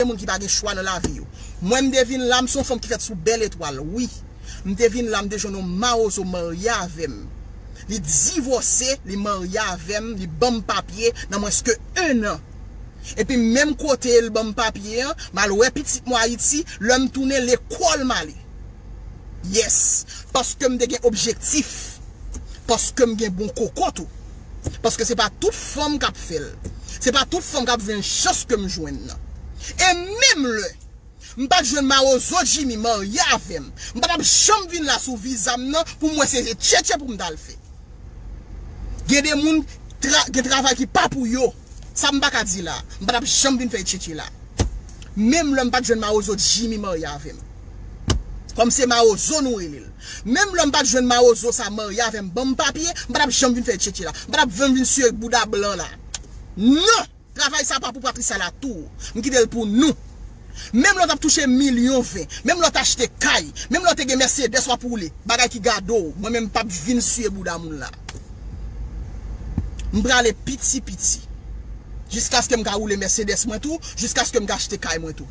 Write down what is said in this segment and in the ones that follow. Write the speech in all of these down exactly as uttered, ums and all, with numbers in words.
moun ki pa gen chwa nan lavi yo. Mwen, m te vin la, m se yon fanm ki fèt sou bèl etwal, wi. M te vin la, m te jwenn yon mawozo marye avè m. Li divòse, li marye avè m, li ban m papye nan mwens ke ennan. Epi menm kote l ban m papye an, m al wè pitit mwen Ayiti, lè m tounen lekòl m ale. Yes, paske m te gen objektif. Paske m gen bon koko tou. Paske se pa tout fanm k ap fè l. Se pa tout fanm k ap jwenn chans ke m jwenn nan. E menm lè m pa t jwenn mawozo Jimmy marye avè m, m pa t ap janm vin la sou viza m nan pou m wè se tchetche pou m t al fè. Gen de moun tra, gen travay ki pa pou yo. Sa m pa ka di la. M pa t ap janm vin fè tchetche la. Menm lè m pa t jwenn mawozo Jimmy marye avè m. Kòm se mawozo nou rele l. Menm lè m pa t jwenn mawozo sa marye avè m, ban m papye, m pa t ap janm vin fè tchetche la. M pa t ap janm vin siye bouda blan la. Non! Travay sa pa pou Patricia Latour. M kite l pou nou. Menm lè w t ap touche milyon ven, menm lè w t achte kay, menm lè w te gen Mercedes w ap woule, bagay ki gade w, mwen menm m p ap vin siye bouda moun la. M prale piti piti. Jiskaske m ka woule Mercedes mwen tou, jiskaske m ka achte kay mwen tou.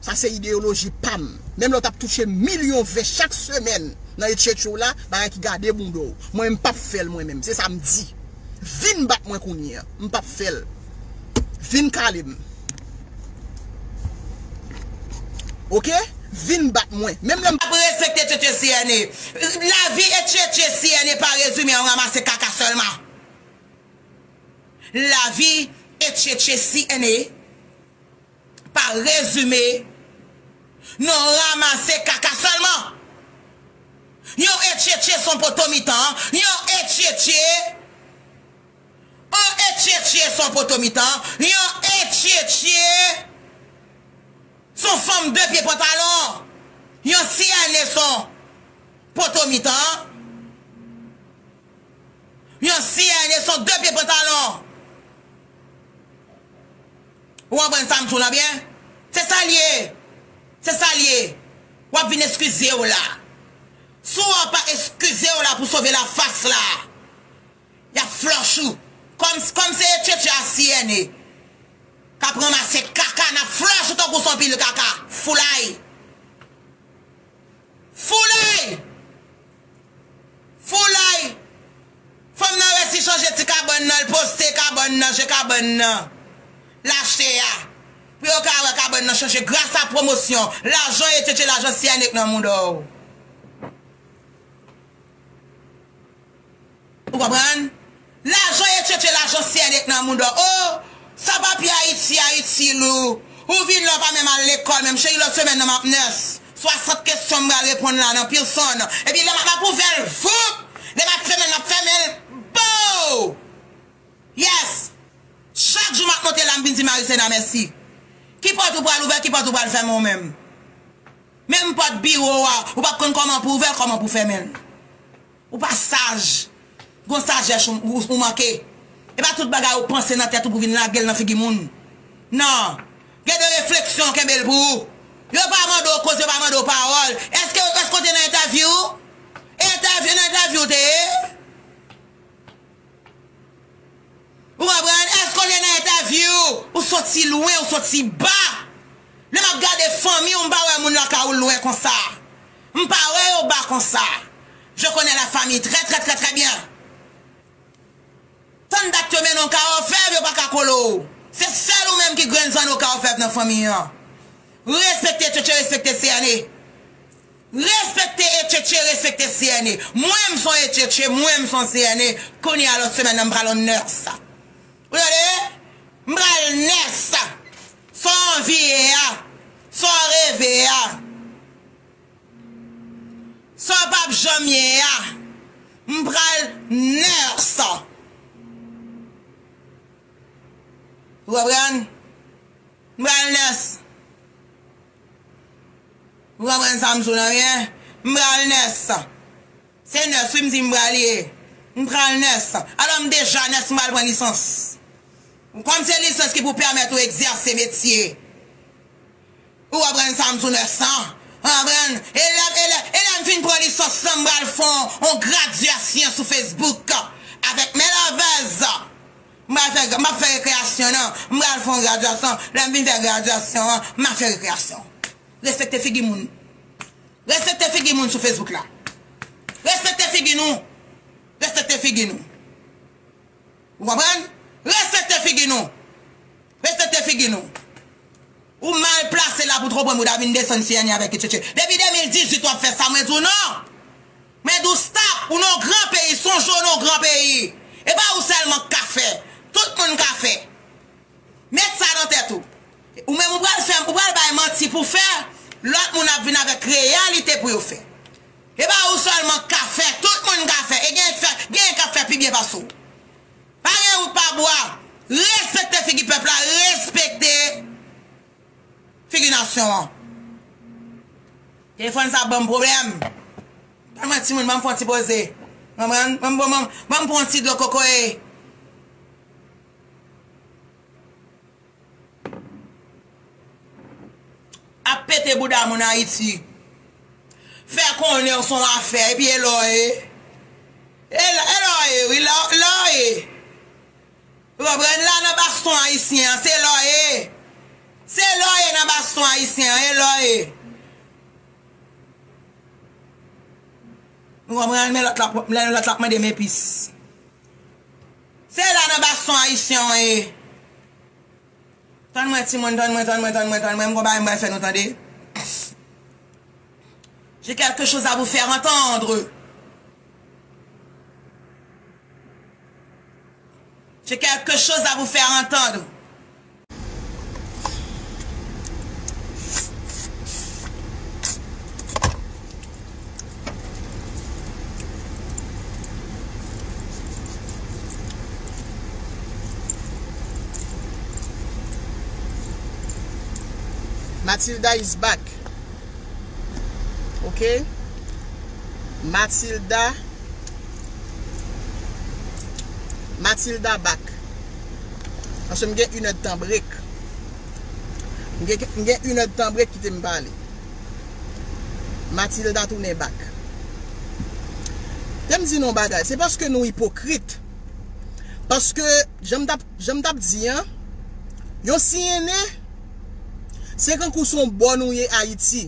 Sa se ideyoloji pa m. Menm lè w t ap touche milyon ven chak semèn nan etchetche w la, bagay ki gade bounda w. Mwen menm m p ap fè l mwen menm. Se sa m di. Vin bat mwen kounye a. M p ap fè l. Vin kale m. Oke? Vin bat mwen. Menm lè m p ap respekte etchetche C N A. Lavi etchetche C N A pa rezime an ranmase kaka sèlman. Lavi etchetche C N A pa rezime nan ranmase kaka sèlman. Yon etchetche se yon poto mitan, yon etchetche, yon etchetche se yon poto mitan, yon etchetche se yon fanm de pye pantalon, yon C N A se yon poto mitan. Yon C N A se yon de pye pantalon. Ou konprann sa m di w lan byen? Se sa l ye. Se sa l ye. W ap vin eskize w la. Si w pa eskize w la pou sove lafas la, y ap flòch ou. Kòm, kòm se etchetche a C N A k ap ranmase kaka, n ap flòch ou tankou se yon pil kaka. Foulay! Foulay! Foulay! Fanm nan resi chanje ti kabann nan, l poste kabann nan, je kabann nan. L achte a. Pou yo ka wè kabann nan chanje gras a pwomosyon. Lajan etchetche, lajan C N A k nan mouda w. Ou konprann? Lajan etchetche, lajan C N A k nan mouda w. O, san papye Ayiti, Ayiti lou. Ou vin la, w pa menm al lekòl menm. Cheri, lòt semèn nan m ap nurse. Swasant kesyon m pral reponn la nan Pearson. Epi lè m ap, m ap ouvè l, voup! Lè m ap fèmen l, m ap fèmen l, bow! Yes! Chak jou m ap monte la, m vin di Marisena mèsi. Ki pòt ou pral ouvè, ki pòt ou pral fèmen w menm? Menm pòt biwo a, ou p ap konn kòman pou ouvè l, kòman pou fèmen l. Ou pa saj. Gon sajès ou, ou, ou manke. E pa tout bagay ou panse nan tèt ou pou vin lage l nan figi moun. Non. Gen de refleksyon, kenbe l pou ou. Yo pa mande w koze, yo pa mande w pawòl. Èske, èske w te nan entèvyou? Entèvyou, nan entèvyou w te ye? Ou konprann? Èske w te nan entèvyou? Ou soti lwen, ou soti ba. Lè m ap gade fanmi w, m pa wè moun lakay ou lwen konsa. M pa wè yo ba konsa. Je connais la famille très, très, très, très bien. Tann dat yo mennen w Kawòfèv, yo pa ka kole w. Se sèl ou menm ki grenn zanno Kawòfèv nan fanmi an. Respekte Tchetche, respekte C N A. Respekte Etchetche, respekte C N A. Mwen, m son Etchetche, mwen, m son C N A. Kounye a, lòt semèn nan, m pral on nurse. Ou tande? M pral nurse. Sa w anvi ye a. Sa w reve a. Sa w p ap janm ye a. M pral nurse. Ou konprann? M pral nurse. Ou konprann sa m di w lan byen? M pral nurse. Se nurse wi m di m pral ye. M pral nurse. Alò m deja nurse, m pral pran lisans. Kòm se lisans ki pou pèmèt ou egzèse metye. Ou konprann sa m di w nurse lan? Ou konprann? E lè, e lè, e lè m fin pran lisans lan, m pral fè on, on gradyasyon sou Facebook avèk Mè Lovers. M pral fè, m ap fè rekreyasyon, non. M pral fè yon gradyasyon. Lè m vin fè gradyasyon an, m ap fè rekreyasyon. Respekte figi moun. Respekte figi moun sou Facebook la. Respekte figi nou. Respekte figi nou. Ou konprann? Respekte figi nou. Respekte figi nou. Ou mal plase la pou tro pran bouda vin desann C N A avèk etcetera. Depi de mil dizuit w ap fè sa, mwen di w non. Mwen di w stop, ou nan yon gran peyi, sonje w nan yon gran peyi. E pa ou sèlman k ka fè. Tout moun ka fè. Met sa nan tèt ou. Ou menm ou pral fè, ou pral bay manti pou fè, lòt moun ap vin avèk reyalite pou yo fè. E pa ou sèlman k ka fè, tout moun ka fè. E gen k fè, gen k ap fè pi byen pase w. Pa gen wout pa bwa. Respekte figi pèp la, respekte figi nasyon an. Telefòn sa ban m pwoblèm. Ban mwen timoun, ban m fè yon ti poze. Ban m, ban m, ban m, ban m pran yon ti dlo kokoye. Ap pete bouda moun Ayiti. Fè konnen w se yon afè, epi e la w ye. E la, e la w ye, wi, la, la w ye. Ou konprann la nan baston ayisyen an, se la w ye. Se la w ye nan baston ayisyen an, e la w ye. Ou konprann, men lòt la, men lòt la ap mande m epis. Se la nan baston ayisyen an ye. Tann mwen, timoun, tann mwen, tann mwen, tann mwen, tann mwen. M gon bagay m pral fè nou tande. J'ai quelque chose à vous faire entendre. J'ai quelque chose à vous faire entendre. Matilda is back. Ok? Matilda. Matilda back. Paske m gen inèdtan break. M gen, m gen inèdtan break, kite m pale. Matilda tounen back. Te m di nou yon bagay, se paske nou ipokrit. Paske, jan m t ap, jan m t ap di an, yon C N A, se kankou se yon bòn ou ye Ayiti.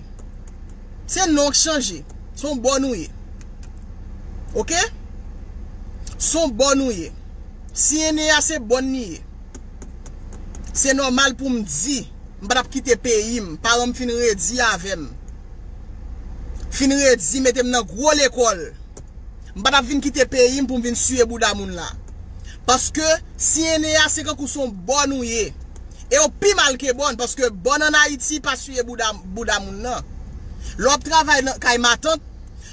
Se non k chanje. Se yon bòn ou ye. Ok? Se yon bòn ou ye. C N A a se bòn li ye. Se nòmal pou m di, m pa t ap kite peyi m, paran m fin redi avè m. Fin redi, mete m nan gwo lekòl. M pa t ap vin kite peyi m pou m vin siye bouda moun la. Paske C N A a se kankou se yon bòn ou ye. E w pi mal ke bòn, paske bòn ann Ayiti pa siye bouda, bouda moun nan. Lè w ap travay nan, kay matant,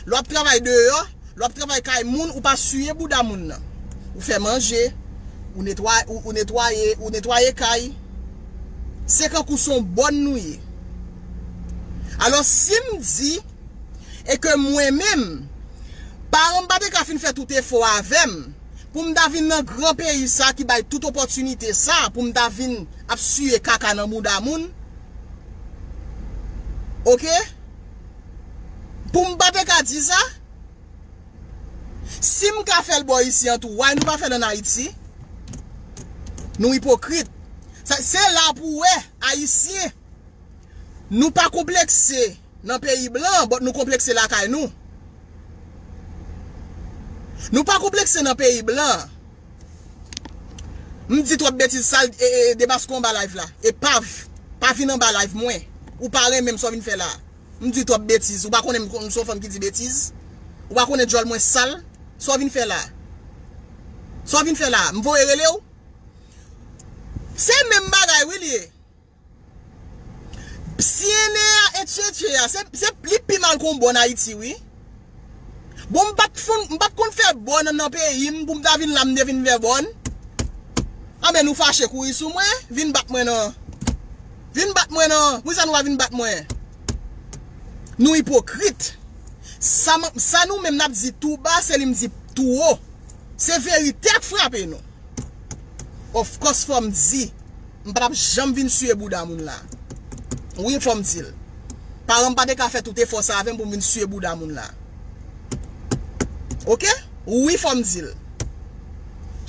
lè w ap travay deyò, lè w ap travay kay moun, ou pa siye bouda moun nan. Ou fè manje, ou netwa-, ou, ou netwaye, ou netwaye kay. Se kankou se yon bòn nou ye. Alò, si m di, e ke mwen menm, paran m pa te ka fin fè tout efò avè m, pou m ta vin nan gran peyi sa ki bay tout opòtinite sa, pou m ta vin ap siye kaka nan bouda moun. Ok? Pou m pa te ka di sa, si m ka fè l bò isi an tou, why nou pa fè l ann Ayiti? Nou ipokrit. Sa, se la pou w wè, Ayisyen, nou pa konplekse nan peyi blan, but nou konplekse lakay nou. Nou pa konplekse nan peyi blan. M di twòp betiz sal, e, e, e, debaske w anba live la. E pav, pa vin anba live mwen. Ou pa renmen m sa w vin fè la. M di twòp betiz. Ou pa konnen m, m se yon fanm ki di betiz? Ou pa konnen djòl mwen sal? Sa w vin fè la? Sa w vin fè la? M voye rele w? Se menm bagay wi li ye. C N A a, etcetera. Se, se, li pi mal ke yon bòn Ayiti, wi. Bon, m pa t fon-, m pa t konn fè bòn nan peyi m pou m ta vin la, m te vin fè bòn. Anben, nou fache kouri sou mwen, vin bat mwen non. Vin bat mwen non. Poukisa nou pa vin bat mwen? Nou ipokrit. Sa m, sa nou menm n ap di tou ba, se li m di tou wo. Se verite k frape nou. Of course, fò m di, m pa t ap janm vin siye bouda moun la. Wi, fò m di l. Paran m pa te ka fè tout efò sa avè m pou m vin siye bouda moun la. Ok? Wi, fò m di l.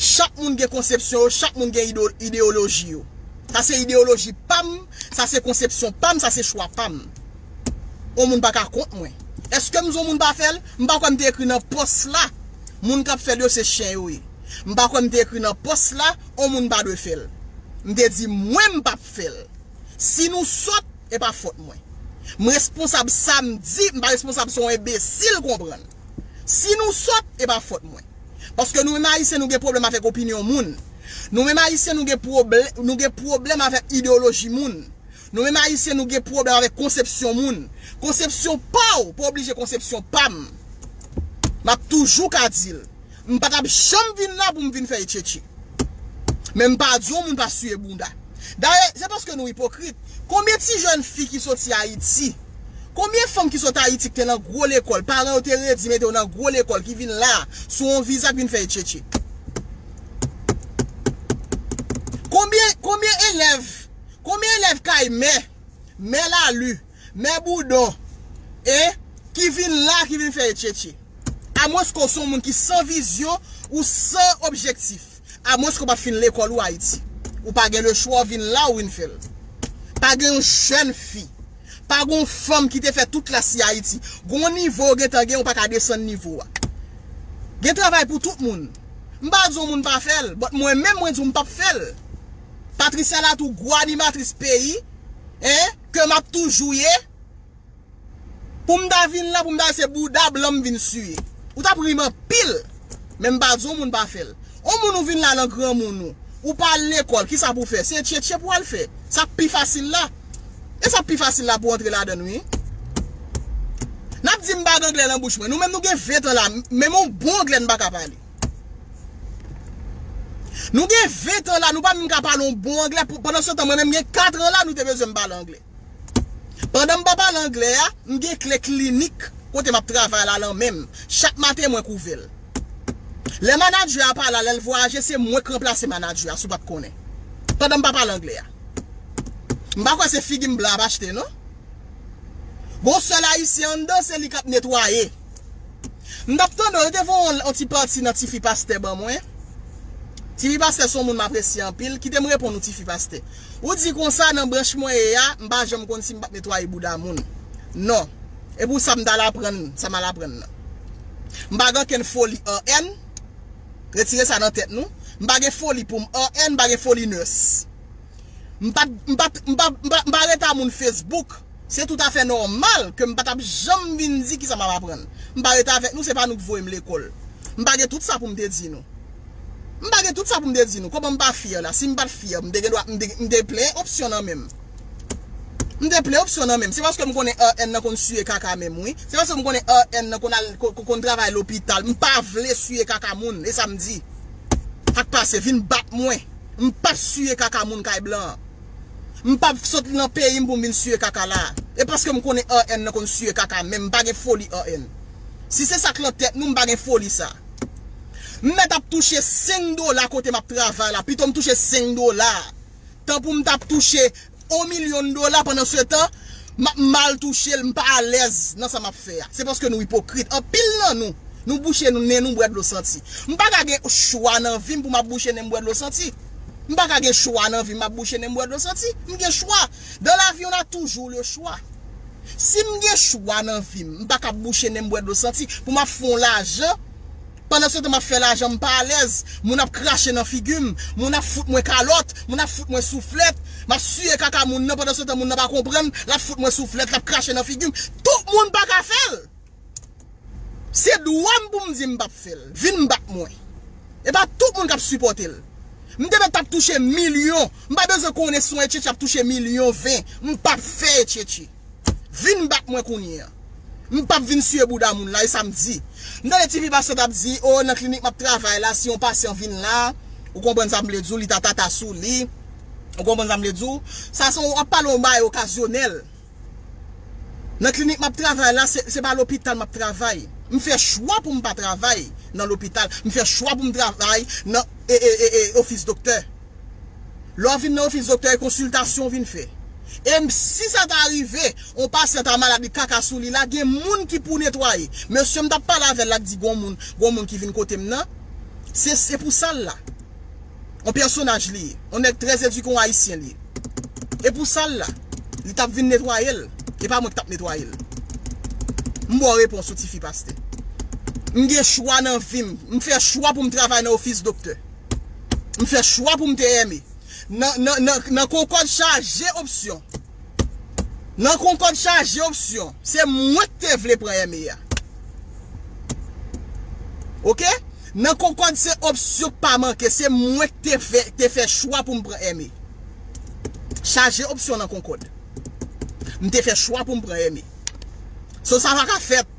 Chak moun gen konsepsyon yo, chak moun gen ido- ideyoloji yo. Sa se ideyoloji pa m, sa se konsepsyon pa m, sa se chwa pa m. On moun pa ka kont mwen. Èske m zon moun pa fè l? M pa kwè m te ekri nan pòs la. Moun k ap fè l yo se chen yo ye. M pa kwè m te ekri nan pòs la, on moun pa dwe fè l. M te di mwen m p ap fè l. Si nou sòt, e pa fòt mwen. M responsab sa m di, m pa responsab sa yon enbesil konprann. Si nou sòt, e pa fòt mwen. Paske nou menm Ayisyen, nou gen pwoblèm avèk opinyon moun. Nou menm Ayisyen, nou gen pwoblè- nou gen pwoblèm avèk ideyoloji moun. Nou menm Ayisyen, nou gen pwoblèm avèk konsepsyon moun. Konsepsyon pa w pa oblije konsepsyon pa m. M ap toujou ka di l. M pa t ap janm vin la pou m vin fè etchetche. Men m pa di yon moun pa siye bounda. Dayè, se paske nou ipokrit. Konbyen ti jèn fi ki soti Ayiti? Konbyen fanm ki sot Ayiti ki te nan gwo lekòl, paran yo te redi mete yo nan gwo lekòl, ki vin la sou yon viza k vin fè etchetche? Konbyen, konbyen elèv, konbyen elèv kay mè, mè Lali, mè Boudon, e ki vin la, ki vin fè etchetche? Amwenske w se yon moun ki san vizyon ou san objektif. Amwenske w pa t fin lekòl ou Ayiti. Ou pa gen lechwa, w vin la, ou vin fè l. Pa gen yon jèn fi, pa gen yon fanm ki te fè tout klas li Ayiti. Gen yon nivo w gentan gen, ou pa ka desann nivo a. Gen travay pou tout moun. M pa di yon moun pa fè l, but mwen menm, mwen di w m p ap fè l. Patricia Latour, gwo animatris peyi, en, ke m ap toujou ye. Pou m ta vin la, pou m ta di se bouda blan m vin siye. Ou t ap ri m anpil. Men m pa di yon moun pa fè l. On moun ou vin la nan granmoun ou. Ou pa al lekòl, kisa pou w fè? Se tchetche pou w al fè. Sa k pi fasil la. E sa k pi fasil la pou w antre ladan l, wi. N ap di m pa gen anglè nan bouch mwen. Nou menm nou gen ven tan la, menm yon bon anglè n pa ka pale. Nou gen ven tan la, nou pa menm ka pale yon bon anglè. Pou- Pandan se tan, mwen menm gen kat an la, nou te bezwen m pale anglè. Pandan m pa pale anglè a, m gen kle klinik kote m ap travay la nan men m. Chak maten, mwen k ouvè l. Lè manadjè a pa la, lè l vwayaje, se mwen k ranplase manadjè a, si w pa t konnen. Pandan m pa pale anglè a. M pa kwè se figi m blan ap achte, non. Gon sèl ayisyen anndan, se li k ap netwaye. M t ap tande w, yo te voye yon, yon ti pati nan tifi pastè ban mwen. Tifi pastè se yon moun m apresye anpil. Kite m reponn ou, tifi pastè. Ou di konsa, nan branch mwen ye a, m pa janm konn si m p ap netwaye bouda moun. Non. E pou sa m t al aprann, sa m al aprann nan. M pa gen okenn foli an èn. Retire sa nan tèt nou. M pa gen foli pou m an èn, m pa gen foli nèse. M pa, m pa, m pa, m pa, m pa rete a moun Facebook. Se toutafè nòmal ke m pa t ap janm vin di kisa m ap aprann. M pa rete avèk nou, se pa nou k voye m lekòl. M pa gen tout sa pou m te di nou. M pa gen tout sa pou m te di nou. Kòman m pa fyè la? Si m pa t fyè, m te gen dwa, m te, m te plen opsyon nan men m. M te plen opsyon nan men m. Se paske m konnen an èn nan konn siye kaka menm, wi. Se paske m konnen an èn nan konn al, konn, konn travay lopital. M pa vle siye kaka moun, e sa m di. Sa k pase, vin bat mwen. M p ap siye kaka moun kay blan an. M p ap sot nan peyi m pou m vin siye kaka la. E paske m konnen an èn nan konn siye kaka, men m pa gen foli an èn. Si se sa k lan tèt nou, m pa gen foli sa. M mèt ap touche senk dola kote m ap travay la, pito m touche senk dola. Tan pou m t ap touche yon milyon dola pandan se tan, m ap mal touche l, m pa alèz nan sa m ap fè a. Se paske nou ipokrit. Anpil nan nou, nou bouche nou, nen nou bwè dlo santi. M pa ka gen chwa nan vi m pou m ap bouche nen m bwè dlo santi. M pa ka gen chwa nan vi m ap bouche nen m bwè dlo santi. M gen chwa. Dans la vie, on a toujours le choix. Si m gen chwa nan vi m, m pa ka ap bouche nen m bwè dlo santi pou m ap fè yon lajan. Pandan se tan m ap fè lajan, m pa alèz. Moun ap krache nan figi m. Moun ap fout mwen kalòt. Moun ap fout mwen souflèt. M ap siye kaka moun nan. Pandan se tan, moun nan pa konprann. L ap fout mwen souflèt. L ap krache nan figi m. Tout moun pa ka fè l. Se dwa m pou m di m p ap fè l. Vin bat mwen. E pa tout moun k ap sipòte l. M te mèt t ap touche milyon. M pa bezwen konnen si yon etchetche ap touche milyon ven. M p ap fè etchetche. Vin bat mwen kounye a. M p ap vin siye bouda moun la, e sa m di. M tande tifi pastè t ap di, o, nan klinik m ap travay la, si yon pasyan vin la, ou konprann sa m vle di w, li ta tata sou li. Ou konprann sa m vle di w? Sa se w ap pale yon bagay okazyonèl. Nan klinik m ap travay la, se, se pa lopital m ap travay. M fè chwa pou m pa travay nan lopital. M fè chwa pou m travay nan, e, e, e, e, ofis doktè. Lè w vin nan ofis doktè, e konsiltasyon w vin fè. E m, si sa ta rive, yon pasyan ta malad, li kaka sou li la, gen moun ki pou netwaye. Mesye m t ap pale avè l la, k di gon moun, gon moun ki vin kote m nan. Se, se pou sa l la. On pèsonaj li ye. On nèg trè edike, on ayisyen li ye. E pou sa l la, li t ap vin netwaye l. E pa mwen ki t ap netwaye l. M ba w repons ou, tifi pastè. M gen chwa nan vi m. M fè chwa pou m travay nan ofis doktè. M fè chwa pou m te M A. Nan, nan, nan, nan konkòd chaje opsyon. Nan konkòd chaje opsyon, se mwen ki te vle pran M A a. Oke? Nan konkòd se opsyon k pa manke, se mwen ki te fè, te fè chwa pou m pran M A. Chaje opsyon nan konkòd. M te fè chwa pou m pran M A. So sa pa ka fèt.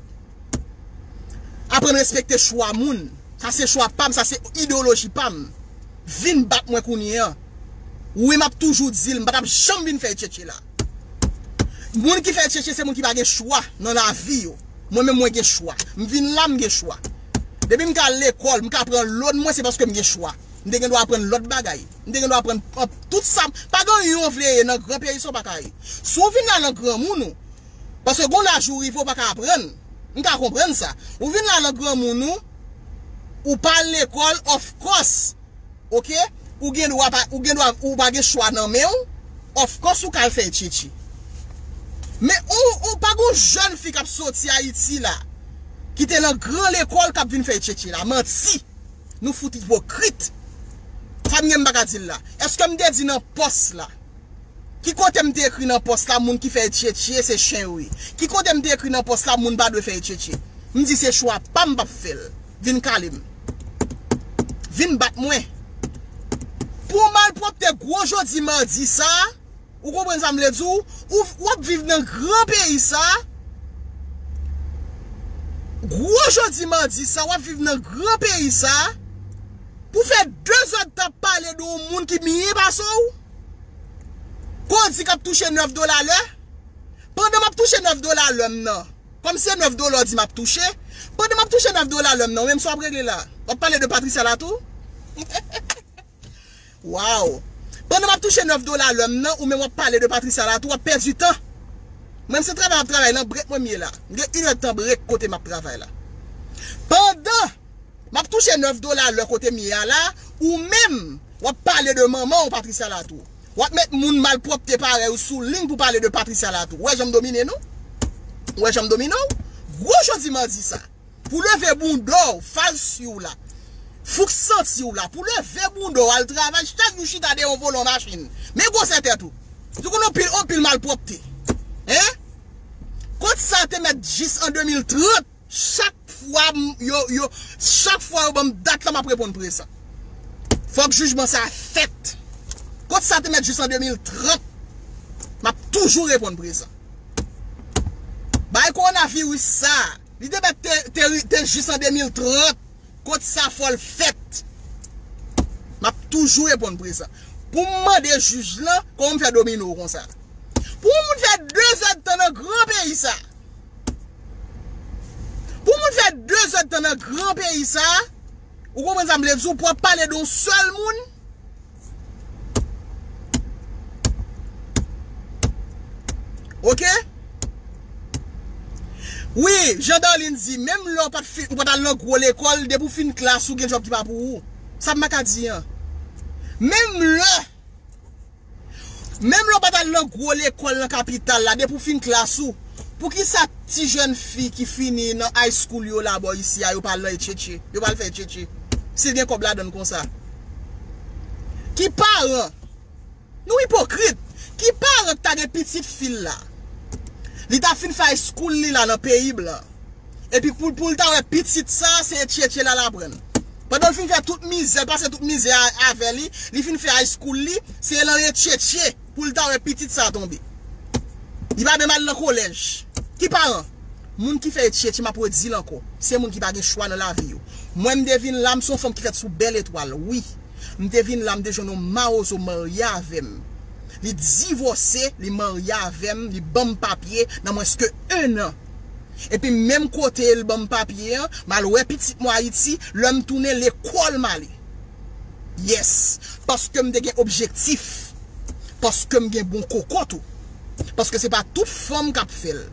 Aprann respekte chwa moun. Sa se chwa pa m, sa se ideyoloji pa m. Vin bat mwen kounye a. Wi, m ap toujou di l, m pa t ap janm vin fè tchetche la. Moun ki fè tchetche se moun ki pa gen chwa nan lavi yo. Mwen menm mwen gen chwa. M vin la, m gen chwa. Depi m ka al lekòl, m ka pran lòd mwen, se paske m gen chwa. M te gen dwa aprann lòt bagay. M te gen dwa aprann, ap, tout sa. Pa gen yon vle ye nan gran peyi sa w pa ka ye. Si w vin la nan granmoun ou, paske gon laj ou rive ou pa ka aprann. M ka konprann sa. Ou vin la nan granmoun ou, ou pa al lekòl, of course. Oke? Ou gen dwa pa, ou gen dwa, ou pa gen chwa nan men w. Of course, ou ka al fè tchetche. Men ou, ou pa gon jèn fi k ap soti Ayiti la, ki te nan gran lekòl k ap vin fè tchetche la. Manti. Nou fout ipokrit. Sa m gen m pa ka di l la. Èske m te di nan pòs la? Ki kote m te ekri nan pòs la, moun ki fè tchetche se chen yo ye? Ki kote m te ekri nan pòs la, moun pa dwe fè tchetche? M di se chwa pa m, m p ap fè l. Vin kale m. Vin bat mwen. Pou malpwòpte gwo jodi madi sa, ou konprann sa m vle di w? Ou, w ap viv nan gran peyi sa. Gwo jodi madi sa, w ap viv nan gran peyi sa. Pou fè de zè tan ap pale de yon moun ki miye pase w. Ke w di k ap touche nèf dola lè. Pandan m ap touche nèf dola lè m nan. Kòm se nèf dola w di m ap touche. Pandan m ap touche nèf dola lè m nan, ou menm sa w ap regle la? W ap pale de Patricia la tou? Waw! Pandan m ap touche nèf dola lè m nan, ou menm w ap pale de Patricia la tou, w ap pèdi tan. Mwen, se travay m ap travay nan brek mwen m ye la. M gen inèdtan brek kote m ap travay la. Pandan m ap touche nèf dola lè kote m ye a la, ou menm, w ap pale de manman w Patricia la tou. W ap met moun malpwòpte parèy ou sou liy pou pale de Patricia la tou. Ou wè jan m domine nou? Ou wè jan m domine w? Gwo jodi madi sa. Pou leve bounda w, faz si w la. Fouk santi w la. Pou leve bounda w, al travay, chak jou chita dèyè yon volan machin. Men gwosè tèt ou. Ou konn anpil, anpil malpwòpte. Hein? Kot sa te mèt jis an de mil trant, chak fwa m, yo, yo, chak fwa yo ban m dat la, m ap reponn prezan. Fòk jijman sa fèt. Kot sa te mèt jis an de mil trant, m ap toujou reponn prezan. Bay kowonaviris sa, li te mèt te, te, te jis an de mil trant, kot sa fò l fèt. M ap toujou reponn prezan. Pou m mande jij lan, kòman m fè domine w konsa? Pou yon moun fè de zèdtan nan gran peyi sa. Pou yon moun fè de zèdtan nan gran peyi sa, ou konprann sa m vle di w, pou w ap pale de yon sèl moun. Oke? Wi, Jean Darlin di, menm lè w pa t fin, ou pa t al nan gwo lekòl, depi w fin klas ou gen djòb ki pa pou ou. Sa m pa ka di an. Menm lè, menm lè w pa t al nan gwo lekòl nan kapital la, depi w fin klas ou, poukisa ti jèn fi ki fini nan high school yo la bò isi a, yo pa al nan etchetche, yo pa al fè etchetche? Si l gen kòb ladann konsa. Ki paran Nou ipokrit. Ki paran k ta gen pitit fi l la? Li ta fin fè high school li la nan peyi blan. Epi pou, pou l ta wè pitit sa, se etchetche l al aprann. Pandan l fin fè tout mizè, l pase tout mizè a, avè li, li fin fè high school li, se nan etchetche pou l ta wè pitit sa tonbe. Li pa menm al nan kolèj. Ki paran? Moun ki fè etchetche, m ap redi l ankò, se moun ki pa gen chwa nan lavi yo. Mwen, m te vin la, m se yon fanm ki fèt sou bèl etwal, wi. M te vin la, m te jwenn yon mawozo marye avè m. Li divòse, li marye avè m, li ban m papye nan mwens ke ennan. Epi menm kote l ban m papye an, m al wè pitit mwen Ayiti, lè m tounen lekòl m ale. Yes, paske m te gen objektif. Paske m gen bon kokot tou. Paske se pa tout fanm k ap fè l.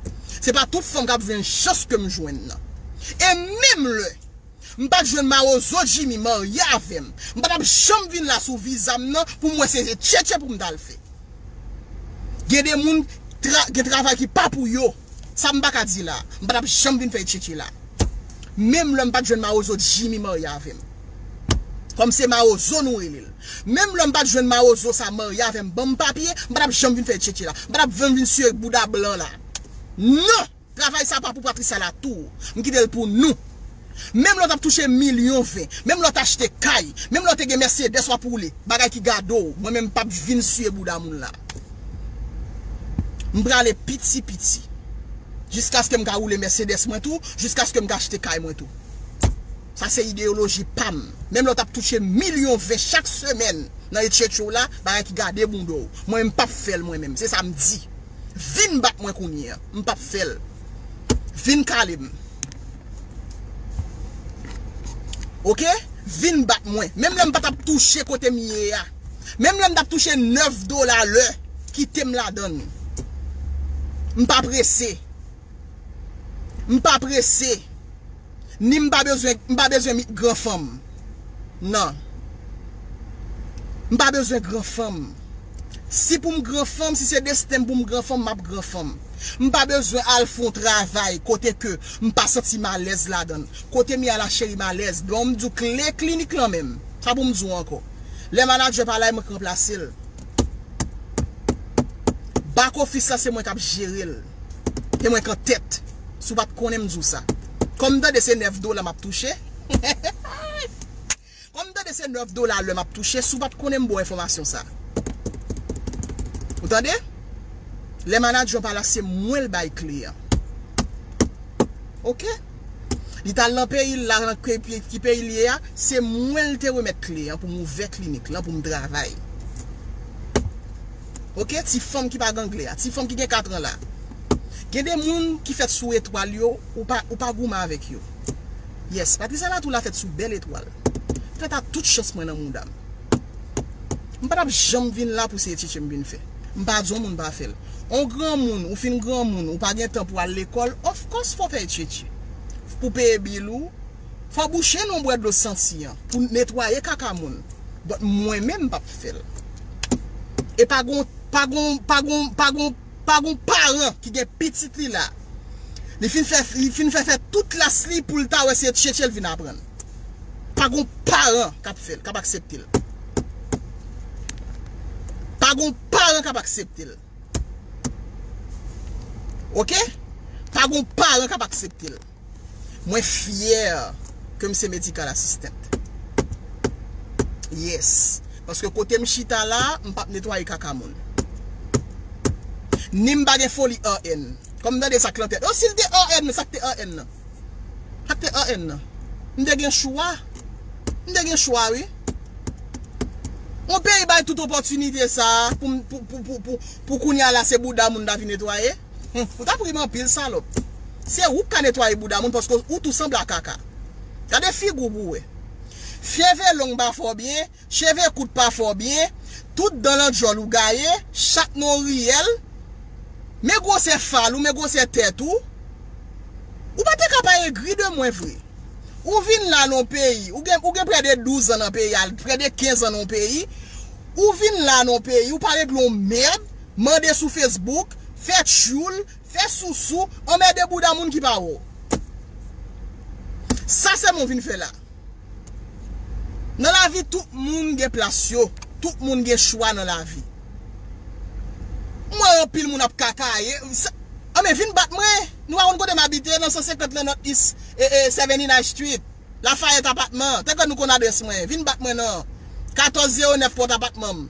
Se pa tout fanm k ap jwenn chans ke m jwenn nan. E menm lè M pa t jwenn mawozo Jimmy marye avè m. M pa t ap janm vin la sou viza m nan pou m wè se tchetche pou m t al fè. Gen de moun tra, gen travay ki pa pou yo. Sa m pa ka di la. M pa t ap janm vin fè tchetche la. Menm lè m pa t jwenn mawozo Jimmy marye avè m. Kòm se mawozo nou rele l. Menm lè m pa t jwenn mawozo sa marye avè m, ban m papye, m pa t ap janm vin fè tchetche la. M pa t ap janm vin sire bouda blan la. Non! Travay sa pa pou Patricia Latour. M kite l pou nou. Menm lè w t ap touche milyon ven, menm lè w t achte kay, menm lè w te gen Mercedes w ap woule, bagay ki gade w, mwen menm m p ap vin siye bouda moun la. M prale piti piti. Jiskaske m ka woule Mercedes mwen tou, jiskaske m ka achte kay mwen tou. Sa se ideyoloji pa m. Menm lè w t ap touche milyon ven chak semèn nan etchetche w la, bagay ki gade bounda w. Mwen menm m p ap fè l mwen menm. Se sa m di. Vin bat mwen kounye a. M p ap fè l. Vin kale m. Oke? Vin bat mwen. Menm lè m pa t ap touche kote m ye a. Menm lè m t ap touche nèf dola lè, kite m ladan l. M pa prese. M pa prese. Ni m pa bezwen, m pa bezwen mi-, gran fanm. Non. M pa bezwen gran fanm. Si pou m gran fanm, si se desten m pou m gran fanm, m ap gran fanm. M pa bezwen al fè yon travay kote ke m pa santi m alèz ladan l. Kote m ye a la cheri m alèz. Bon, m di w kle klinik lan menm. Sa pou m di w ankò. Lè manadjè pa la, e mwen k ranplase l. Back office la, se mwen k ap jere l. E mwen k an tèt. Si w pa t konnen, m di w sa. Kòm m tande se nèf dola m ap touche. Kòm m tande se nèf dola lè m ap touche, si w pa t konnen, m ba w enfòmasyon sa. Ou tande? Lè manadjè an pa la, se mwen l bay kle an. Oke? Li t al nan peyi l la, nan ki, ki peyi l ye a, se mwen l te remèt kle an pou m ouvè klinik lan, pou m travay. Oke? Ti fanm ki pa gen anglè a, ti fanm ki gen katran la. Gen de moun ki fèt sou etwal yo, ou pa, ou pa goumen avèk yo. Yes, Patricia Latour la fèt sou bèl etwal. Fèt a tout chans mwen nan mouda m. M pa t ap janm vin la pou se etchetche m vin fè. M pa di yon moun pa fè l. On granmoun, ou fin granmoun, ou pa gen tan pou al lekòl, of course fò w fè etchetche. Pou peye bil ou, fò w bouche nan bwè dlo santi an, pou netwaye kaka moun. But mwen menm m p ap fè l. E pa gon, pa gon, pa gon, pa gon, pa gon paran ki gen pitit li la. Li fin fè, li fin fè, fè tout klas li pou l ta wè se tchetche l vin aprann. Pa gon paran k ap fè l, k ap aksepte l. Pa gon paran k ap aksepte l. Oke? Pa gon paran k ap aksepte l. Mwen fyè ke m se medical assistant. Yes. Paske kote m chita la, m p ap netwaye kaka moun. Ni m pa gen foli R N. Kòm m tande sa k lan tèt. O, si l te R N, sa k te R N nan? Sa k te R N nan? M te gen chwa. M te gen chwa, wi. Yon peyi bay tout opòtinite sa pou, pou, pou, pou, pou, pou kounye a la se bouda moun ta vin netwaye. Hum, ou t ap ri m anpil, salòp. Se ou k ka netwaye bouda moun paske ou tou sanble a kaka. Gade figi w pou w wè. Cheve long pa fè w byen, cheve kout pa fè w byen, tout dan nan djòl ou gaye, chat nan w riyèl, men gwosè fal ou, men gwosè tèt ou. Ou pa te ka pa egri de mwen vre. Ou vin la nan yon peyi, ou gen, ou gen prè de douz an nan peyi a, prè de kenz an nan yon peyi. Ou vin la nan yon peyi, ou pa regle yon mèd, mande sou Facebook, fè tchoul, fè sousou, anmède bouda moun ki pa wè w. Sa sèlman w vin fè la. Nan lavi, tout moun gen plas yo. Tout moun gen chwa nan lavi. M wè anpil moun ap kakaye. Sa, anben, vin bat mwen. Nou pa konn kote m abite, nan san senkant lan North East, e, e, seventy-ninth Street. Lafayette Apatman. Te kwè nou konn adrès mwen. Vin bat mwen nan katòz zewo nèf pòt apatman m.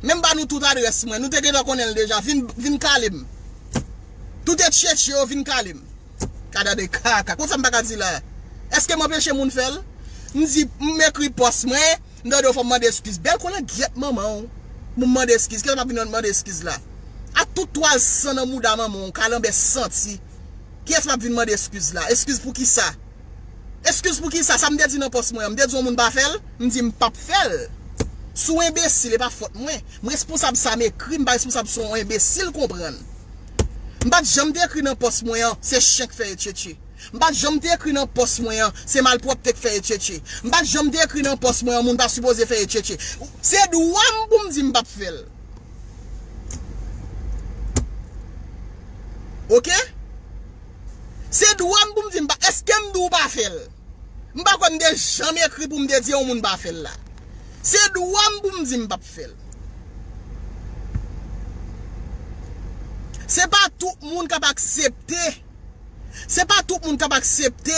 Menm ba nou tout adrès mwen. Nou te gentan konnen l deja. Vin, vin kale m. Tout etchetche yo vin kale m. Gade de kaka. Konsa m pa ka di la. Èske m anpeche moun fè l? M di, m ekri pòs mwen, m tande w fò m mande eskiz. Bèl kolangyèt manman w. Pou m mande eskiz. Kiyès m ap vin mande eskiz la? A tout twal san nan mouda manman w, kalanbè santi. Kiyès m ap vin mande eskiz la? Eskiz pou kisa? Eskiz pou kisa? Sa m te di nan pòs mwen an, m te di yon moun pa fè l, m di m p ap fè l. Si w enbesil, e pa fòt mwen. M responsab sa m ekri, m pa responsab si yon enbesil konprann. M pa t janm te ekri nan pòs mwen an, se chen k fè etchetche. M pa t janm te ekri nan pòs mwen an, se malpwòpte k fè e tchetche. M pa t janm te ekri nan pòs mwen an, moun pa sipoze fè e tchetche. Se dwa m pou m di m p ap fè l. Oke? Se dwa m pou m di m pa, èske m di w pa fè l? M pa kwè m te janm ekri pou m te di yon moun pa fè l la. Se dwa m pou m di m p ap fè l. Se pa tout moun k ap aksepte. Se pa tout moun k ap aksepte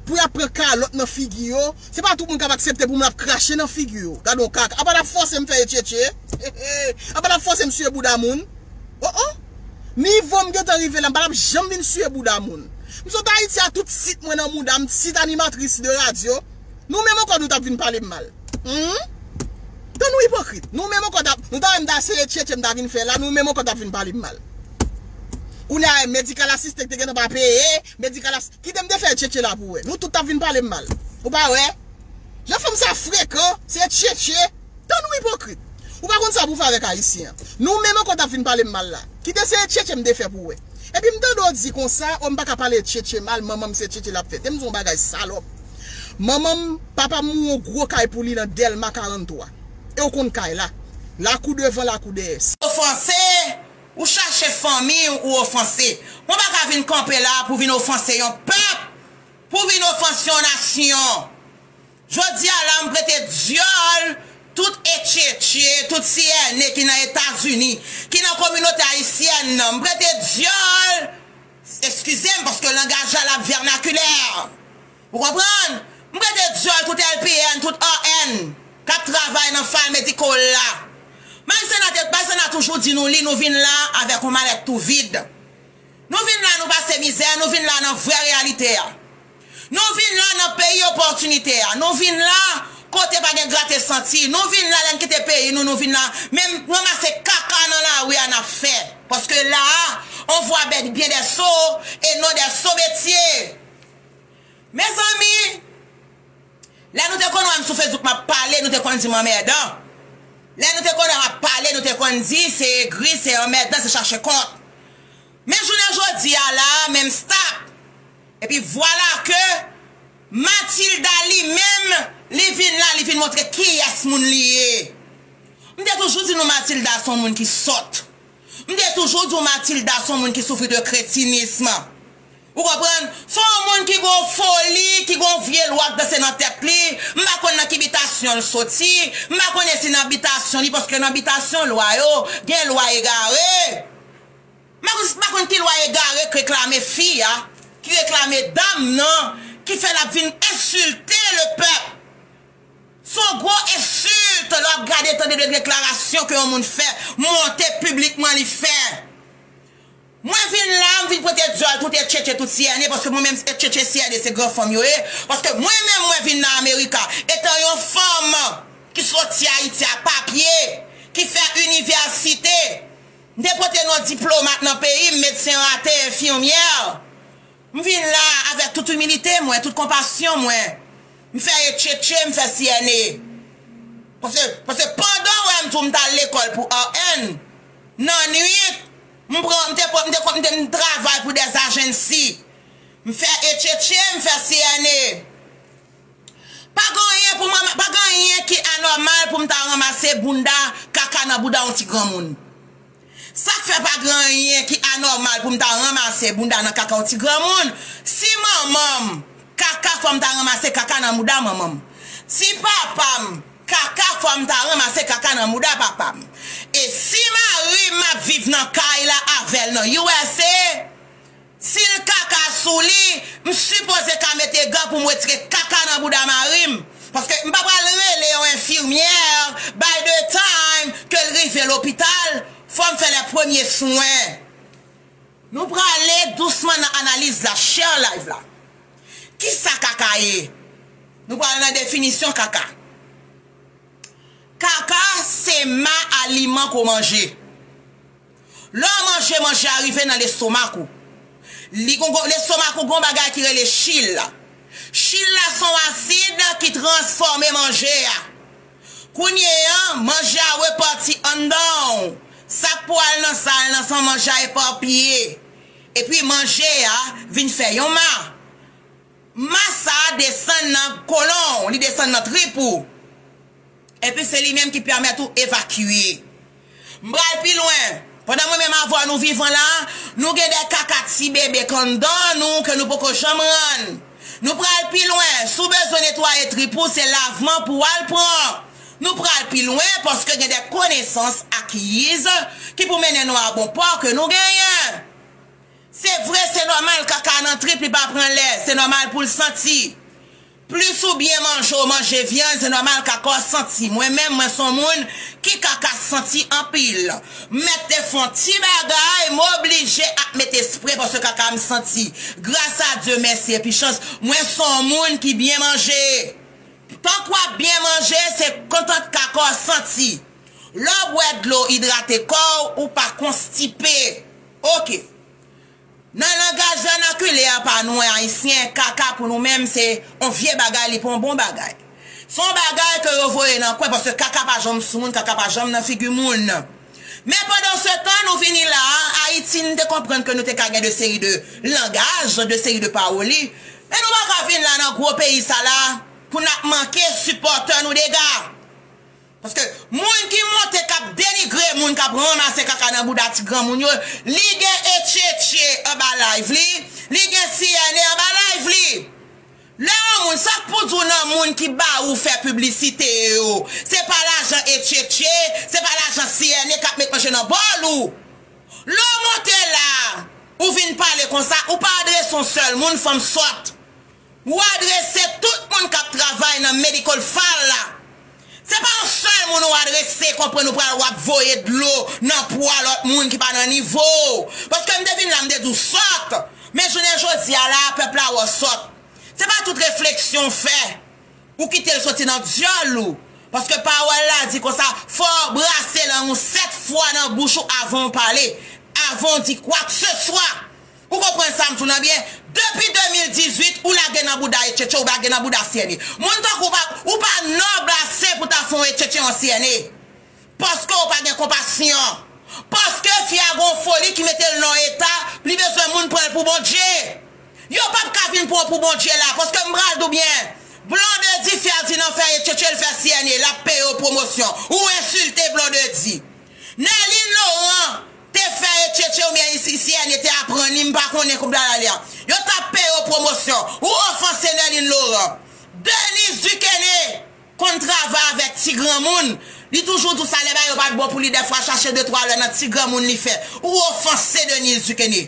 pou y ap pran kalòt nan figi yo. Se pa tout moun k ap aksepte pou moun ap krache nan figi yo. Gade yon kaka. Apa n ap fòse m fè e tchetche? Apa n ap fòse m siye bouda moun? Oh, oh. Nivo m gentan rive la, m pa t ap janm vin siye bouda moun. M sot Ayiti a, tout sit mwen nan mouda m, sit animatris de radyo. Nou menm ankò nou t ap vin pale m mal. Hmm? Tan nou ipokrit. Nou menm ankò t ap, nou ta wè m ta sere tchetche m ta vin fè la, nou menm ankò t ap vin pale m mal. Kounye a, medikal asiste k te gentan pa peye, medikal as-, kite m te fè tchetche la pou wè. Nou tout t ap vin pale m mal. Ou pa wè? Jan fanm sa frekan, se tchetche. Tan nou ipokrit. Ou pa konn sa pou fè avèk Ayisyen an. Nou menm ankò t ap vin pale m mal la. Kite se tchetche m te fè pou wè. Epi m tande w di konsa, o m pa ka pale tchetche mal, manman m se tchetche l ap fè. Te m di w yon bagay salòp. Manman m, papa m yon gwo kay pou li nan Dèlma karant twa. E w konn kay la. Lakou devan, lakou dèyè. Ofanse, ou chache fanmi ou ofanse. Mwen pa ka vin kanpe la pou vin ofanse yon pèp, pou vin ofanse yon nasyon. Jodi a la, m prete dyòl tout e tchetche, tout siyène ki nan Etazini, ki nan kominote ayisyèn nan. M prete dyòl, eskize m, paske langaj la, l ap vènakilè. Ou konprann? M prete dyòl tout L P N, tout R N, k ap travay nan file medical la. Marisena te, Marisena toujou di nou li, nou vin la avèk yon malèt tou vid. Nou vin la, nou pase mizè, nou vin la nan vrè reyalite a. Nou vin la nan peyi opòtinite a. Nou vin la kote pa gen grate santi. Nou vin la lè n kite peyi nou, nou vin la menm ranmase kaka nan lari a n ap fè. Paske la a, on voit bè-, bien des sots et non des sot métiers. Mezanmi, lè nou te konn wè m sou Facebook m ap pale, nou te konn di m anmèdan. Lè nou te konn wè m ap pale, nou te konn di se egri, se anmèdan, se chache kont. Men jounen jodi a la, menm stop. Epi vwala ke Matilda li menm, li vin la, li vin montre kiyès moun li ye. M te toujou di nou Matilda se yon moun ki sòt. M te toujou di w Matilda se yon moun ki soufri de kretinism. Ou konprann? Se yon moun ki gon foli, ki gon vye lwa k danse nan tèt li. M pa konn nan ki bitasyon l soti. M pa konnen si nan bitasyon li, paske nan bitasyon lwa yo, gen lwa egare. M pa konn, m pa konn ki lwa egare k reklame fi a, ki reklame dam nan, ki fè l ap vin ensilte le pèp. Se yon gwo ensilt lè w ap gade tande de deklarasyon ke yon moun fè monte piblikman li fè. Mwen vin la, m vin prete dyòl tout e tchetche tout siyène, paske mwen menm e tchetche siyène se gran fanm yo ye, paske mwen menm mwen vin nan Amerika, etan yon fanm ki soti Ayiti a papye, ki fè inivèsite, m te pote non diplomat nan peyi m, medsen rate, enfimyè. M vin la avèk tout imilite mwen, tout konpasyon mwen. M fè e tchetche, m fè siyène. Paske, paske pandan w wè m di w m t al lekòl pou R N, nan nwit, m pran, m te pran, m te, m te, m travay pou dè ajansi. M fè e tchetche, m fè siyène. Pa gen anyen pou mwen, pa gen anyen ki anòmal pou m ta ranmase bounda, kaka nan bouda yon ti granmoun. Sa k fè pa gen anyen ki anòmal pou m ta ranmase bounda nan kaka yon ti granmoun? Si manman m kaka, fò m ta ranmase kaka nan bouda manman m. Si papa m kaka, fò m ta ranmase kaka nan bouda papa m. E si mari m ap viv nan kay la avè l nan U S A, si l kaka sou li, m sipoze ka mete gan pou m retire kaka nan bouda mari m. Paske m pa pral rele yon enfimyè by the time ke l rive lopital, fò m fè lè premye swen. Nou prale dousman nan analiz la, share live la. Kisa kaka ye? Nou prale nan definisyon kaka. Kaka se ma aliman ke w manje. Lè w manje, manje a rive nan lestomak ou. Li gon, gon, lestomak ou gon bagay ki rele chil la. Chil la se yon asid ki transfòme manje a. Kounye a, manje a repati anndan w. Sa k pou al nan sa, al nan san, manje a epapiye. Epi manje a vin fè yon ma. Mas sa a desann nan kolon w, li desann nan trip ou. Epi se li menm ki pèmèt ou evakye. M pral pi lwen. Pandan mwen menm avè w nou vivan la, nou gen de kaka ti bebe k anndan nou ke nou poko janm rann. Nou pral pi lwen. Si w bezwen netwaye trip ou, se lavman pou w al pran. Nou pral pi lwen paske gen de konesans akiyiz ki pou mennen nou a bon pò ke nou genyen. Se vre, se nòmal kaka nan trip li pa pran lè, se nòmal pou l santi. Plis ou byen manje, w manje vyann, se nòmal kaka w santi. Mwen menm, mwen se yon moun ki kaka santi anpil. M mèt te fè yon ti bagay, m oblije ap met espre paske kaka m santi. Gras a Dye, mèsi epi chans, mwen se yon moun ki byen manje. Tank w ap byen manje, se kontan kaka w santi. Lè w bwè dlo, idrate kò w, ou pa konstipe. Oke. Nan langaj vènakilè pa nou, Ayisyen, kaka pou nou menm se yon vye bagay, li pa yon bon bagay. Se yon bagay ke yo voye nan kwen, paske kaka pa janm sou moun, kaka pa janm nan figi moun. Men pandan se tan, nou vini la a, Ayiti, n te konprann ke nou te ka gen de seri de langaj, de seri de pawoli. Men nou pa ka vin la nan gwo peyi sa la pou n ap manke sipòtè nou dega. Paske moun ki monte k ap denigre moun k ap ranmase kaka nan bouda ti granmoun yo, li gen etchetche anba live li, li gen C N A anba live li. Lè yon moun, sa k pou di w nan moun ki ba ou fè piblisite yo, se pa lajan etchetche, se pa lajan C N A k ap met manje nan bòl ou. Lè w monte la, ou vin pale konsa, ou pa adrese yon sèl moun, fanm sòt. Ou adrese tout moun k ap travay nan medical file la. Se pa yon sèl moun ou adrese, konprann ou pral w ap voye dlo nan pwa lòt moun ki pa nan nivo w. Paske m te vin la, m te di w sòt. Men jounen jodi a la, pèp la wè w sòt. Se pa tout refleksyon w fè. Ou kite l soti nan dyòl ou. Paske pawòl la di konsa, fò w brase lang ou sèt fwa nan bouch ou avan w pale, avan w di kwakseswa. Ou konprann sa m di w lan byen? Depi de mil dizuit, ou lage nan bouda etchetche, ou lage nan bouda C N A. Moun tankou w pa, ou pa nòb ase pou ta fè yon etchetche yon C N A. Paske w pa gen konpasyon. Paske fi a gen yon foli ki mete l nan yon eta, li bezwen moun pran l pou Bondye. Yo p ap ka vin pran w pou Bondye la, paske m pral di w byen. Blondedy Ferdinand fè etchetche, l fè C N A, l ap peye w pwomosyon. Ou ensilte Blondedy. Nerline Laurent te fè etchetche oubyen isi C N A te aprann li, m pa konnen kote bagay la ye a. Yo t ap peye w pwomosyon. Ou ofanse Nerline Laurent. Denise Duquesne konn travay avèk ti granmoun. Li toujou di w sa lè bagay yo pa t bon pou li, dèfwa chache de twa lè nan ti granmoun li fè. Ou ofanse Denise Duquesne.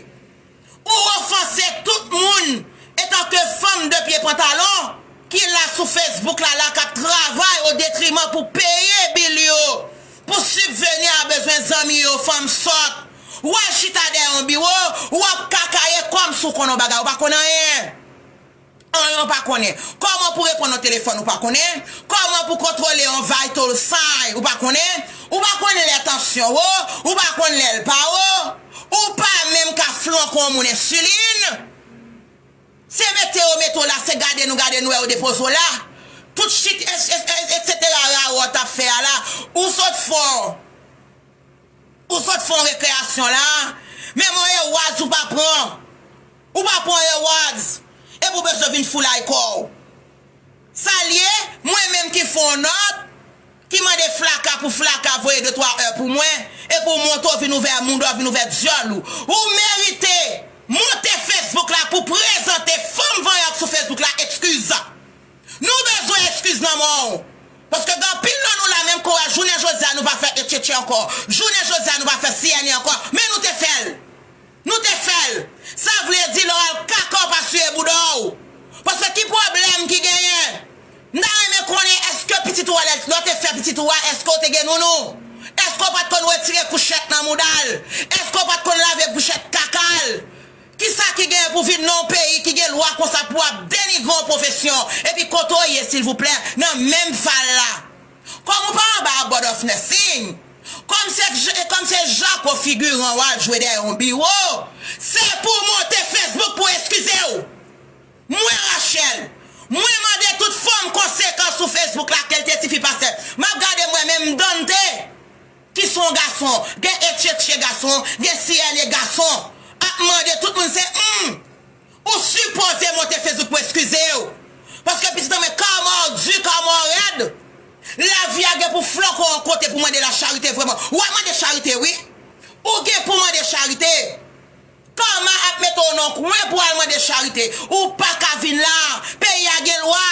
Ou ofanse tout moun, etanke fanm de pye pantalon ki la sou Facebook la, la k ap travay o detriman pou peye bil yo, pou sibveni a bezwen zanmi yo, fanm sòt. W al chita dèyè yon biwo, w ap kakaye kòmsi w konn yon bagay, ou pa konn anyen. Anyen w pa konnen. Kòman pou reponn yon telefòn ou pa konnen? Kòman pou kontwole yon vital sign ou pa konnen? Ou pa konnen lè tansyon wo, ou pa konn lè l pa wo, ou pa menm ka flanke yon moun ensilin. Se mete yo mete w la, se gade nou gade nou wè yo depoze w la. Tout shit, et cetera rawa w t ap fè a la, ou sot fò. Ou sot fè yon rekreyasyon la, menm yon rewards ou pa pran. Ou pa pran rewards. Epi w bezwen vin foulay kò w. Sa l ye, mwen menm ki fè yon nòt, ki mande Flaka pou Flaka voye de twa è pou mwen, epi w monte w vin ouvè mouda w, vin ouvè dyòl ou. Ou merite monte Facebook la pou prezante fanm vanyan k sou Facebook la ekskiz. Nou bezwen ekskiz nan men w. Paske gen anpil nan nou la menm kou a, jounen jodi a nou pa fè etchetche ankò. Jounen jodi a nou pa fè C N A ankò. Men nou te fè l. Nou te fè l. Sa vle di lè w al kaka w pa siye bouda w. Paske ki pwoblèm ki genyen? M ta renmen konnen èske pitit ou a lè, lè w te fè pitit ou a, èske w te gen nounou? Èske w pa t konn retire kouchèt nan mouda l? Èske w pa t konn lave kouchèt kaka l? Kisa ki gen pou vin nan yon peyi ki gen lwa konsa pou w ap denigre yon pwofesyon? Epi kote w ye silvouplè nan menm fal la? Kòm ou pa anba a Board of Nursing? Kòm se, kòm se jako figiran w al jwe dèyè yon biwo, se pou w monte Facebook pou w eskize w. Mwen Rachel, mwen mande tout fanm konsekan sou Facebook la ke l te tifi pastè. M ap gade mwen menm Dante. Ki se yon gason, gen etchetche gason, gen C N A gason. Ap mande tout moun se hmm. Ou sipoze monte Facebook pou eskize Ou flòke yon kote pou mande lacharite vrèman. W ap mande charite, wi. Ou gen pou mande charite. Kama ap mete w nan kwen pou al mande charite. Ou pa ka vin la. Peyi a gen lwa.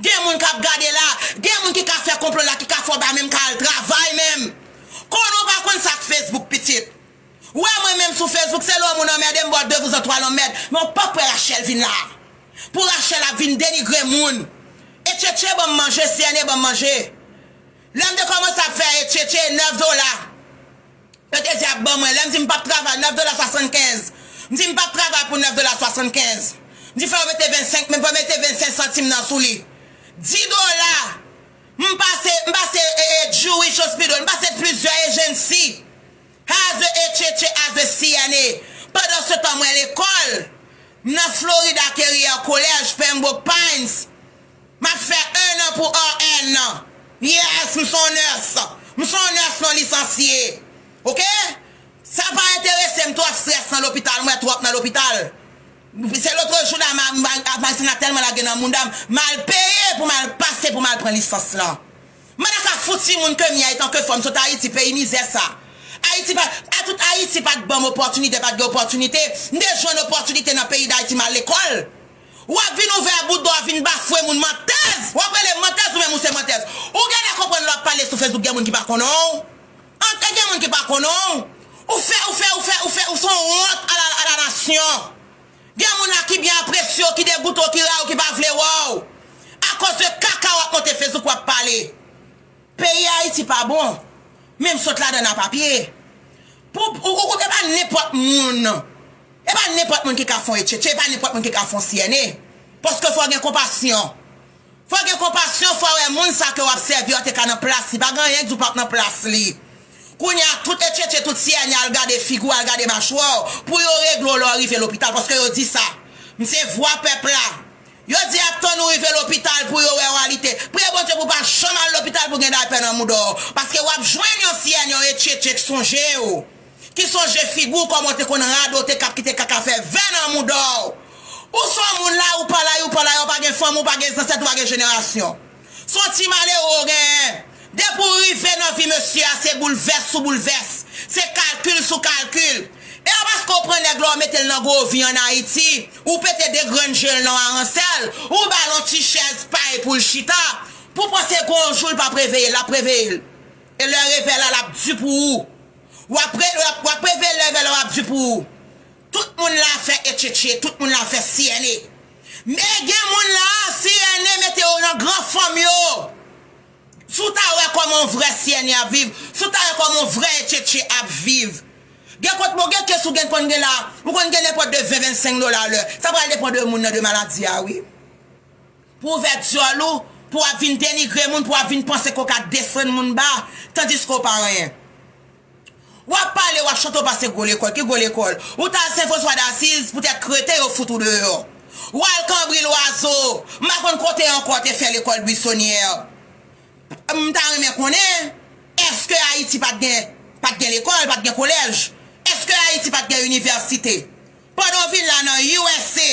Gen moun k ap gade la. Gen moun ki ka fè konplo la, ki ka fè w pa menm ka al travay menm. Konnen w pa konn sa k Facebook, pitit. Ou wè mwen menm sou Facebook, se lè yon moun anmède m, bon, de vous en trois l anmède. Men w p ap wè Rachel vin la. Pou Rachel ap vin denigre moun. E tchetche ban m manje, C N A ban m manje. Lè m te kòmanse ap fè e tchetche nèf dola. Yo te di ap ban mwen. Lè m di m p ap travay, nèf dola swasannkenz. M di m p ap travay pou nèf dola swasannkenz. M di fò yo mete vennsenk, men fò mete vennsenk santim nan sou li. Dis dola. M pase, m pase e, e, Jewish Hospital, m pase plizyè ejensi. As a tchetche, as a C N A. Pandan se tan mwen lekòl. M nan Florida Career College, Pembroke Pines. M ap fè en an pou R N nan. Yes, m se yon nurse. M se yon nurse non lisansye. Oke? Sa pa enterese m twòp, strès nan lopital, m wè twòp nan lopital. Se lòt jou la, ma, ma, ma, sa tèlman lage nan mouda m, m al peye pou m al pase pou m al pran lisans lan. Mwen ta ka fout timoun ke m ye, etan ke fanm sot Ayiti, peyi mizè sa. Ayiti pa, a tout Ayiti pa t ban m opòtinite, pa t gen opòtinite. M te jwenn opòtinite nan peyi Dayiti, m al lekòl. W ap vin ouvè bout do, w ap vin bafwe moun, mantèz! W ap rele mantèz ou menm ou se mantèz. Ou genlè konprann lè w ap pale sou Facebook, gen moun ki pa konnen w. Antre gen moun ki pa konnen w. Ou fè, ou fè, ou fè, ou fè, ou se yon wont a la, a la nasyon. Gen moun la ki byen apresye w, ki degoute w, ki rayi w, ki pa vle wè w. Akoz de kaka w ap monte Facebook w ap pale. Peyi Ayiti pa bon. Men m sot ladan nan papye. Pou, ou, ou, ou, e pa nenpòt moun. E pa nenpòt moun ki ka fè yon etchetche, e pa nenpòt moun ki ka fè yon C N A. Paske fò gen konpasyon. Fò gen konpasyon, fò wè moun sa ke w ap sèvi yo te ka nan plas li. Pa gen anyen k di w p ap nan plas li. Kounye a, tout etchetche, tout C N A al gade figi w, al gade machwè w, pou yo regle w lè w rive lopital, paske yo di sa. M se vwa pèp la. Yo di y ap tann ou rive lopital pou yo wè w alite. Priye Bondye pou w pa janm al lopital pou gen daypè nan mouda w. Paske w ap jwenn yon C N A, yon etchetche k sonje w. Ki sonje figi w kòman w te konn radote k ap kite kaka fè vè nan mouda w. Ou se yon moun la, ou pa la, ou pa la, ou pa gen fanmi, ou pa gen zansèt, ou pa gen jenerasyon. Se yon ti malere w genyen. Depi w rive nan vi mesye a, se boulvès sou boulvès. Se kalkil sou kalkil. E a paske w pran nèg la, w mete l nan gwo vi ann Ayiti, ou pete de grenn je l nan aransè l, ou ba l yon ti chèz pay pou l chita, pou w panse gon jou l p ap reveye, l ap reveye l. E lè revè la, l ap di pou ou. W ap re-, w ap, w ap reveye lè revè la, w ap di pou ou. Tout moun la fè etchetche, tout moun la fè C N A. Men gen moun la, C N A mete yo nan gran fanm yo. Si w ta wè kòman yon vrè C N A ap viv, si w ta wè kòman yon vrè etchetche ap viv. Gen kote, bon, gen kès ou gen konn gen la, ou konn gen nenpòt de ven, vennsenk dola lè. Sa pral depann de moun nan, de maladi a, wi. Pou w ouvè dyòl ou, pou w ap vin denigre moun, pou w ap vin panse ke w ka desann moun ba, tandiske w pa anyen. W ap pale, w ap chante, w pase gwo lekòl. Ki gwo lekòl? Ou t al Sen Franswa Daziz, poutèt krete yo fout ou deyò. W al Kanbri Lwazo, m pa konn kote ankò te fè lekòl Buissonnière. M ta renmen konnen, èske Ayiti pa t gen, pa t gen lekòl, pa t gen kolèj? Èske Ayiti pa t gen inivèsite? Pandan w vin la nan U S A,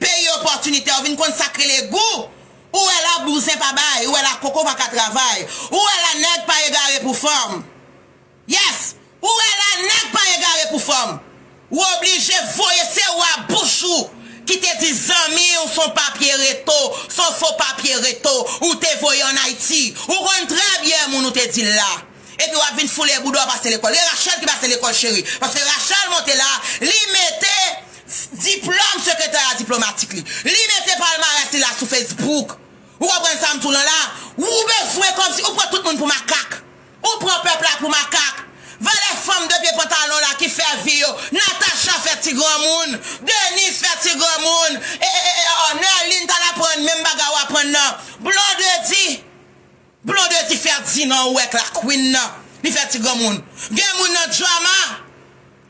peyi opòtinitè, w vin konn sa k rele gou. Ou wè la bouzen pa bay, ou wè la koko pa ka travay, ou wè la nèg pa egare pou fanm. Yes, ou wè la nèg pa egare pou fanm. Ou oblije voye se wa bouch ou ki te di zanmi w se yon papye reto, se yon fo papye reto, ou te voye ann Ayiti. Ou konn trè byen moun ou te di l la. Epi w ap vin foule bouda w pase lekòl. E Rachel ki pase lekòl, cheri. Paske Rachel monte la, li mete diplòm sekretè diplomatik li. Li mete palmarès li la sou Facebook. Ou konprann sa m di w lan la? Ou bezwen kòmsi, ou pran tout moun pou makak. Ou pran pèp la pou makak. Valè fanm de pye pantalon la ki fè vi yo. Natacha fè ti granmoun. Denise fè ti granmoun. E, e, e, e, oh, Nerline t al aprann menm bagay w aprann nan. Blondedy. Blondedy Ferdinand ou wè k la queen nan. Li fè ti granmoun. Gen moun nan drama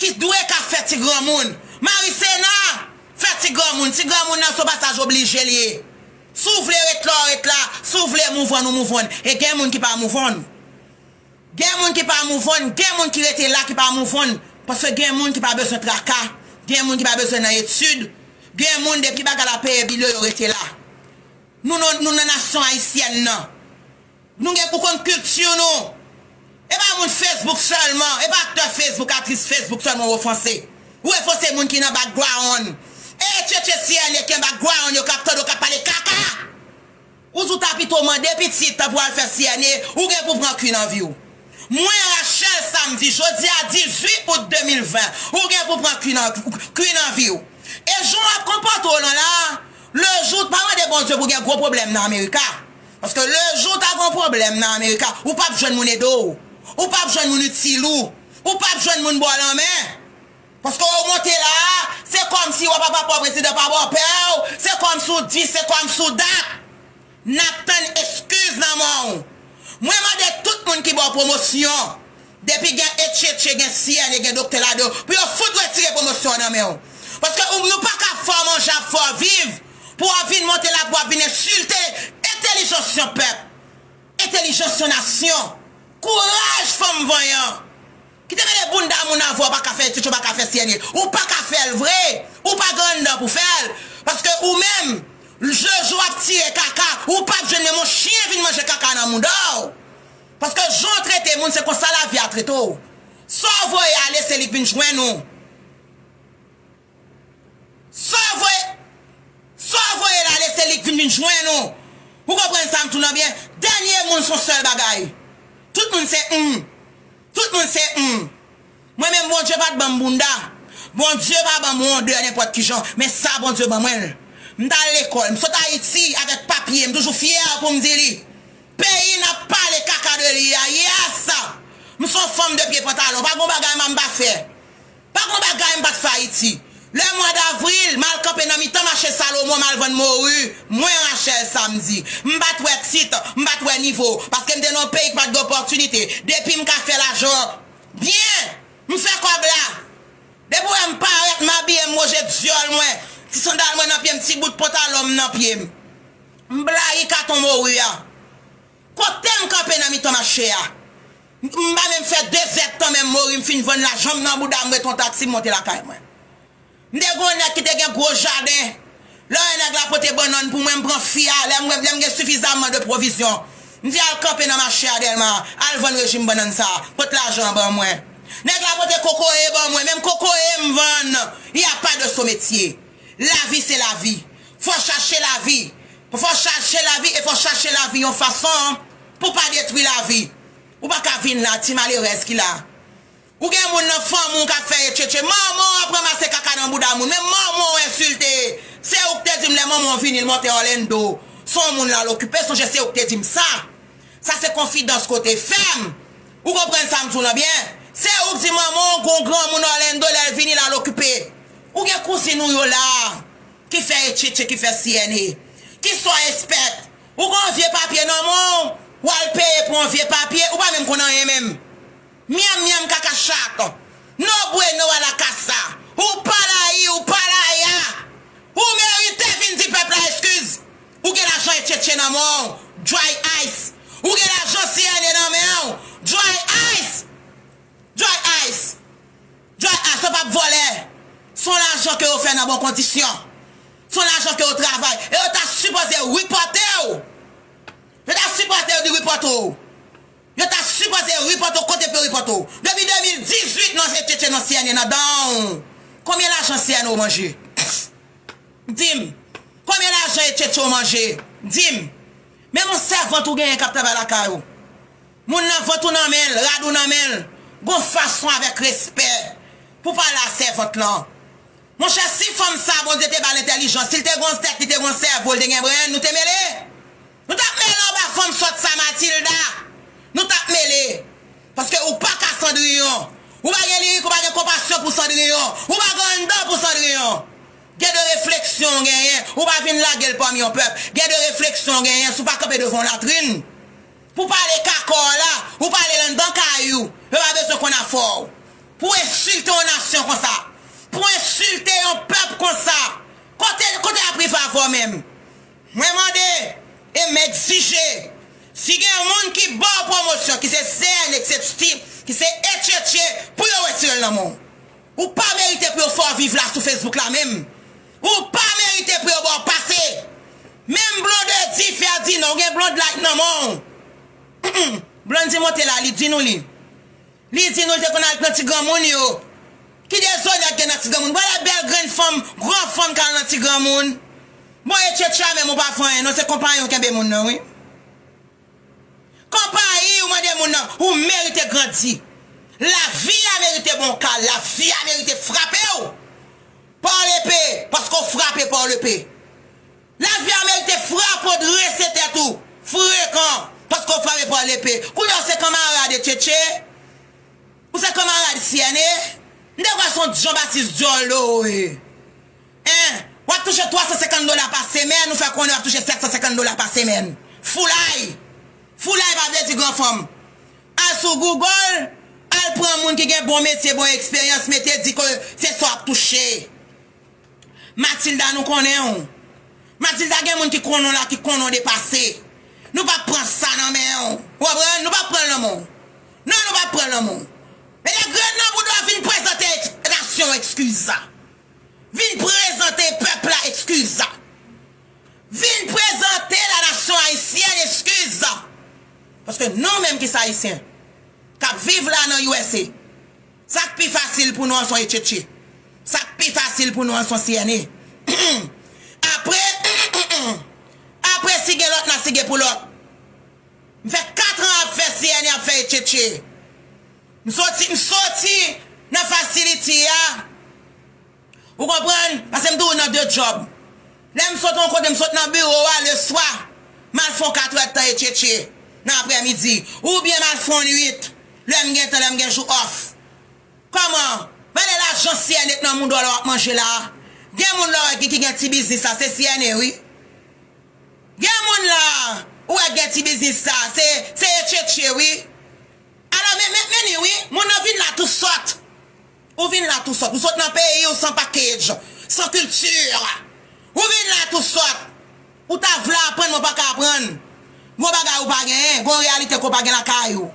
ki dwe ka fè ti granmoun. Marisena fè ti granmoun. Ti granmoun nan se yon pasaj oblije l ye. Si w vle ret la, w ret la. Si w vle move on, ou move on. E gen moun ki pa move on. Gen moun ki pa move on. Gen moun ki rete la ki pa move on. Paske gen moun ki pa bezwen traka. Gen moun ki pa bezwen nan etid. Gen moun depi bagay la peye bil yo, yo rete la. Nou, nou, nou nan nasyon ayisyèn nan. Nou gen pou konn kilti nou. E pa moun Facebook sèlman, e pa aktè Facebook, aktris Facebook sèlman w ofanse. Ou ofanse moun ki nan background. E Tchetche C N A ki nan background yo k ap tande w k ap pale kaka. Ou di w ta pito mande pitit pou al fè C N A, ou gen pou pran kwi nan vi w. Mwen, Rachel Samedi, jodi a dizuit out de mil ven, ou gen pou pran kwi nan, kwi nan vi w. E jan w ap konpòte w lan la, le jou, pa mande Bondye pou gen gwo pwoblèm nan Amerika. Paske le jou w ta gen pwoblèm nan Amerika, ou p ap jwenn moun ede w. Ou p ap jwenn moun itil ou. Ou p ap jwenn moun ba w lanmen. Paske w monte la a, se kòmsi w ap papa w, prezidan pa bòpè w, se kòmsi w di, se kòmsi w dat. N ap tann eskiz nan men w. Mwen mande tout moun ki ba w pwomosyon, depi gen Etchetche, gen C N A, gen doktè ladan, pou yo fout retire pwomosyon an nan men w. Paske ou, nou pa ka fè w manje, ap fè w viv, pou w ap vin monte la, pou w ap vin ensilte entèlijans yon pèp, entèlijans yon nasyon. Kouraj, fanm vanyan! Kite mele bounda moun avè w, pa ka fè etid, ou pa ka fè C N A. Ou pa ka fè l vre. Ou pa gen anndan pou fè l. Paske ou menm, le jou w ap tire kaka, ou p ap jwenn menm yon chen vin manje kaka nan mouda w. Paske jan w trete moun, se konsa lavi a trete w. Sa w voye ale, se li k vin jwenn ou. Sa w voye, sa w voye l ale, se li k vin, vin jwenn ou. Ou konprann sa m di w lan byen? Dènye moun se yon sèl bagay. Tout moun se m. Tout moun se m. Mwen menm, Bondye pa t ban m bounda. Bondye pa ban m wondè nenpòt ki jan. Men sa Bondye ban mwen l. M t al lekòl. M sot Ayiti avèk papye. M toujou fyè pou m di li. Peyi n ap pale kaka de li a, yes! M se yon fanm de pye pantalon, pa gon bagay m pa fè. Pa gon bagay m pa t fè Ayiti. Le mwa davril, m al kanpe nan mitan mache Salomon, m al vann mori. Mwen, Rachel Samedi. M pa t wè tit, m pa t wè nivo. Paske m te nan yon peyi ki pa t gen opòtinite. Depi m ka fè lajan byen, m fè kòb la. Depi w wè m parèt, m abiye, m wonje dyòl mwen. Ti sandal mwen nan pye m, ti bout pantalon m nan pye m. M blayi katon mori a. Kote m kanpe nan mitan mache a? M pa menm fè dezèdtan menm mori m fin vann la, janm nan bouda m ret yon taksi m monte lakay mwen. M te gen yon nèg ki te gen gwo jaden. Lè yon nèg la pote bannann pou mwen, m pran fi a, lè m, lè m gen sifizaman de pwovizyon. M di al kanpe nan mache a Dèlma, al vann rejim bannann sa, pot lajan an ban mwen. Nèg la pote kokoye ban mwen, menm kokoye m vann, y a pas de sot métier. Lavi se lavi. Fò chache lavi. Fò chache lavi e fò chache lavi yon fason pou pa detwi lavi. Ou pa ka vin la, ti malerèz ki la. Ou gen moun nan fanmi w k ap fè etchetche. Manman w ap ranmase kaka nan bouda moun. Men manman w ensilte. Se ou k te di m lè manman w vini, l monte Orlando. Se yon moun l al okipe, sonje se ou k te di m sa. Sa se konfidans kote fèm. Ou konprann sa m di w lan byen? Se ou k di manman w gon granmoun Orlando lè l vini l al okipe. Ou gen kouzin ou yo la ki fè etchetche, ki fè C N A. Ki sa w espèk? Ou gen yon vye papye nan men w, w al peye pou yon vye papye, ou pa menm konn anyen menm. Myanm myanm kaka chat. No bueno a la casa. Ou pa la y, ou pa la ya. Ou merite vin di pèp la eskiz. Ou gen lajan etchetche nan men w. Dry ice. Ou gen lajan C N A nan men w. Dry ice. Dry ice. Dry ice, ou p ap vòlè. Se yon lajan ke yo fè nan bon kondisyon. Se yon lajan ke yo travay. E yo ta sipoze ripòte w. Yo ta sipoze yo di ripòte w. Yo ta sipoze ripòte w kote pou yo ripòte w. Depi de mil dizuit, nan etchetche nan C N A nan dan w. Konbyen lajan C N A w manje? Di m. Konbyen lajan etchetche w manje? Di m. Menm yon sèvant ou genyen k ap travay lakay ou. Moun nan vant ou nan men l, rad ou nan men l. Gon fason avèk respè pou pale a sèvant lan. Monchè, si fanm sa Bondye te ba l entèlijans, si l te gon tèt, li te gon sèvo, l te gen brenn, nou te mele? Nou t ap mele anba fanm sòt sa, Matilda. Nou t ap mele. Paske ou pa ka Cendrillon. Ou pa gen lirik, ou pa gen konpasyon pou Cendrillon. Ou pa gen anndan pou Cendrillon. Gen de refleksyon w genyen, ou pa vin lage l pami yon pèp. Gen de refleksyon w genyen, si w pa kanpe devan yon latrin. Pou pale kaka w la, ou pale l anndan kay ou. Yo pa bezwen konn afè w. Pou ensilte yon nasyon konsa. Pou ensilte yon pèp konsa. Kote, kote y ap rive avè w menm? Mwen mande e m egzije, si gen moun ki ba w pwomosyon, ki se C N A, ki se T I P, ki se etchetche, pou yo retire l nan men w. Ou pa merite pou yo fè w viv la sou Facebook la menm. Ou pa merite pou yo ba w pase. Menm Blondedy Ferdinand, ou gen Blondlite nan men w. Blondy monte la, li di nou li. Li di nou li te konn al pran ti granmoun yo. Ki dezonè k gen nan ti granmoun? Vwala bèl grenn fanm, gran fanm k al nan ti granmoun. Bon, e tchetcha menm ou pa fè anyen non, se konpayi w kenbe moun nan, wi. Konpayi ou mande moun nan, ou merite grandi. Lavi a merite bon ka, lavi a merite frape w. Pa w lepe, paske w frape pa w lepe. Lavi a merite frape w, drese tèt ou. Frekan, paske w frape pa w lepe. Kounye a w se kanmarad e tchetche. Ou se kanmarad C N A? M te kwè se yon Jean Baptiste dyòl do ou ye. Hein? W ap touche twa san senkant dola pa semèn, ou fè konnen w ap touche sèt san senkant dola pa semèn. Foulay! Foulay pa vle di gran fanm. Al sou Google, al pran moun ki gen bon metye, bon eksperyans, mete di ke se sa w ap touche. Matilda, nou konnen w. Matilda, gen moun ki konnen w la, ki konnen w depase. Nou p ap pran sa nan men w. Ou konprann? Nou p ap pran l nan men w. Non, nou p ap pran l nan men w. Mete grenn nan bouda w, vin prezante nasyon w eskiz sa. Vin prezante pèp la eskiz sa. Vin prezante la nasyon ayisyèn eskiz sa. Paske nou menm ki se Ayisyen, k ap viv la nan U S A, sa k pi fasil pou nou an se yon E T T. Sa k pi fasil pou nou an se yon C N A. Apre, apre si gen lòt, n a sige pou lòt. M fè kat an ap fè C N A, ap fè E T T. M soti, m soti nan fasiliti a. Ou konprann? Paske m toujou nan de djòb. Lè m sot yon kote, m sot nan biwo a leswa, m al fè yon katrè tan E T T nan aprèmidi. Oubyen m al fè yon nuit, lè m gen tan, lè m gen jou off. Kòman? Vale lajan C N A k nan moun dò la w ap manje la. Gen moun la w wè ki, ki gen ti biznis la, se C N A wi. Gen moun la, ou wè gen ti biznis sa, se, se E T T wi. Alò, men, men, men ni wi, moun nan vin la tou sòt. Ou vin la tou sòt. Ou sot nan peyi w san package, san kilti. Ou vin la tou sòt. Ou ta vle aprann, men w pa ka aprann. Gon bagay ou pa genyen, gon reyalite ke w pa gen lakay ou.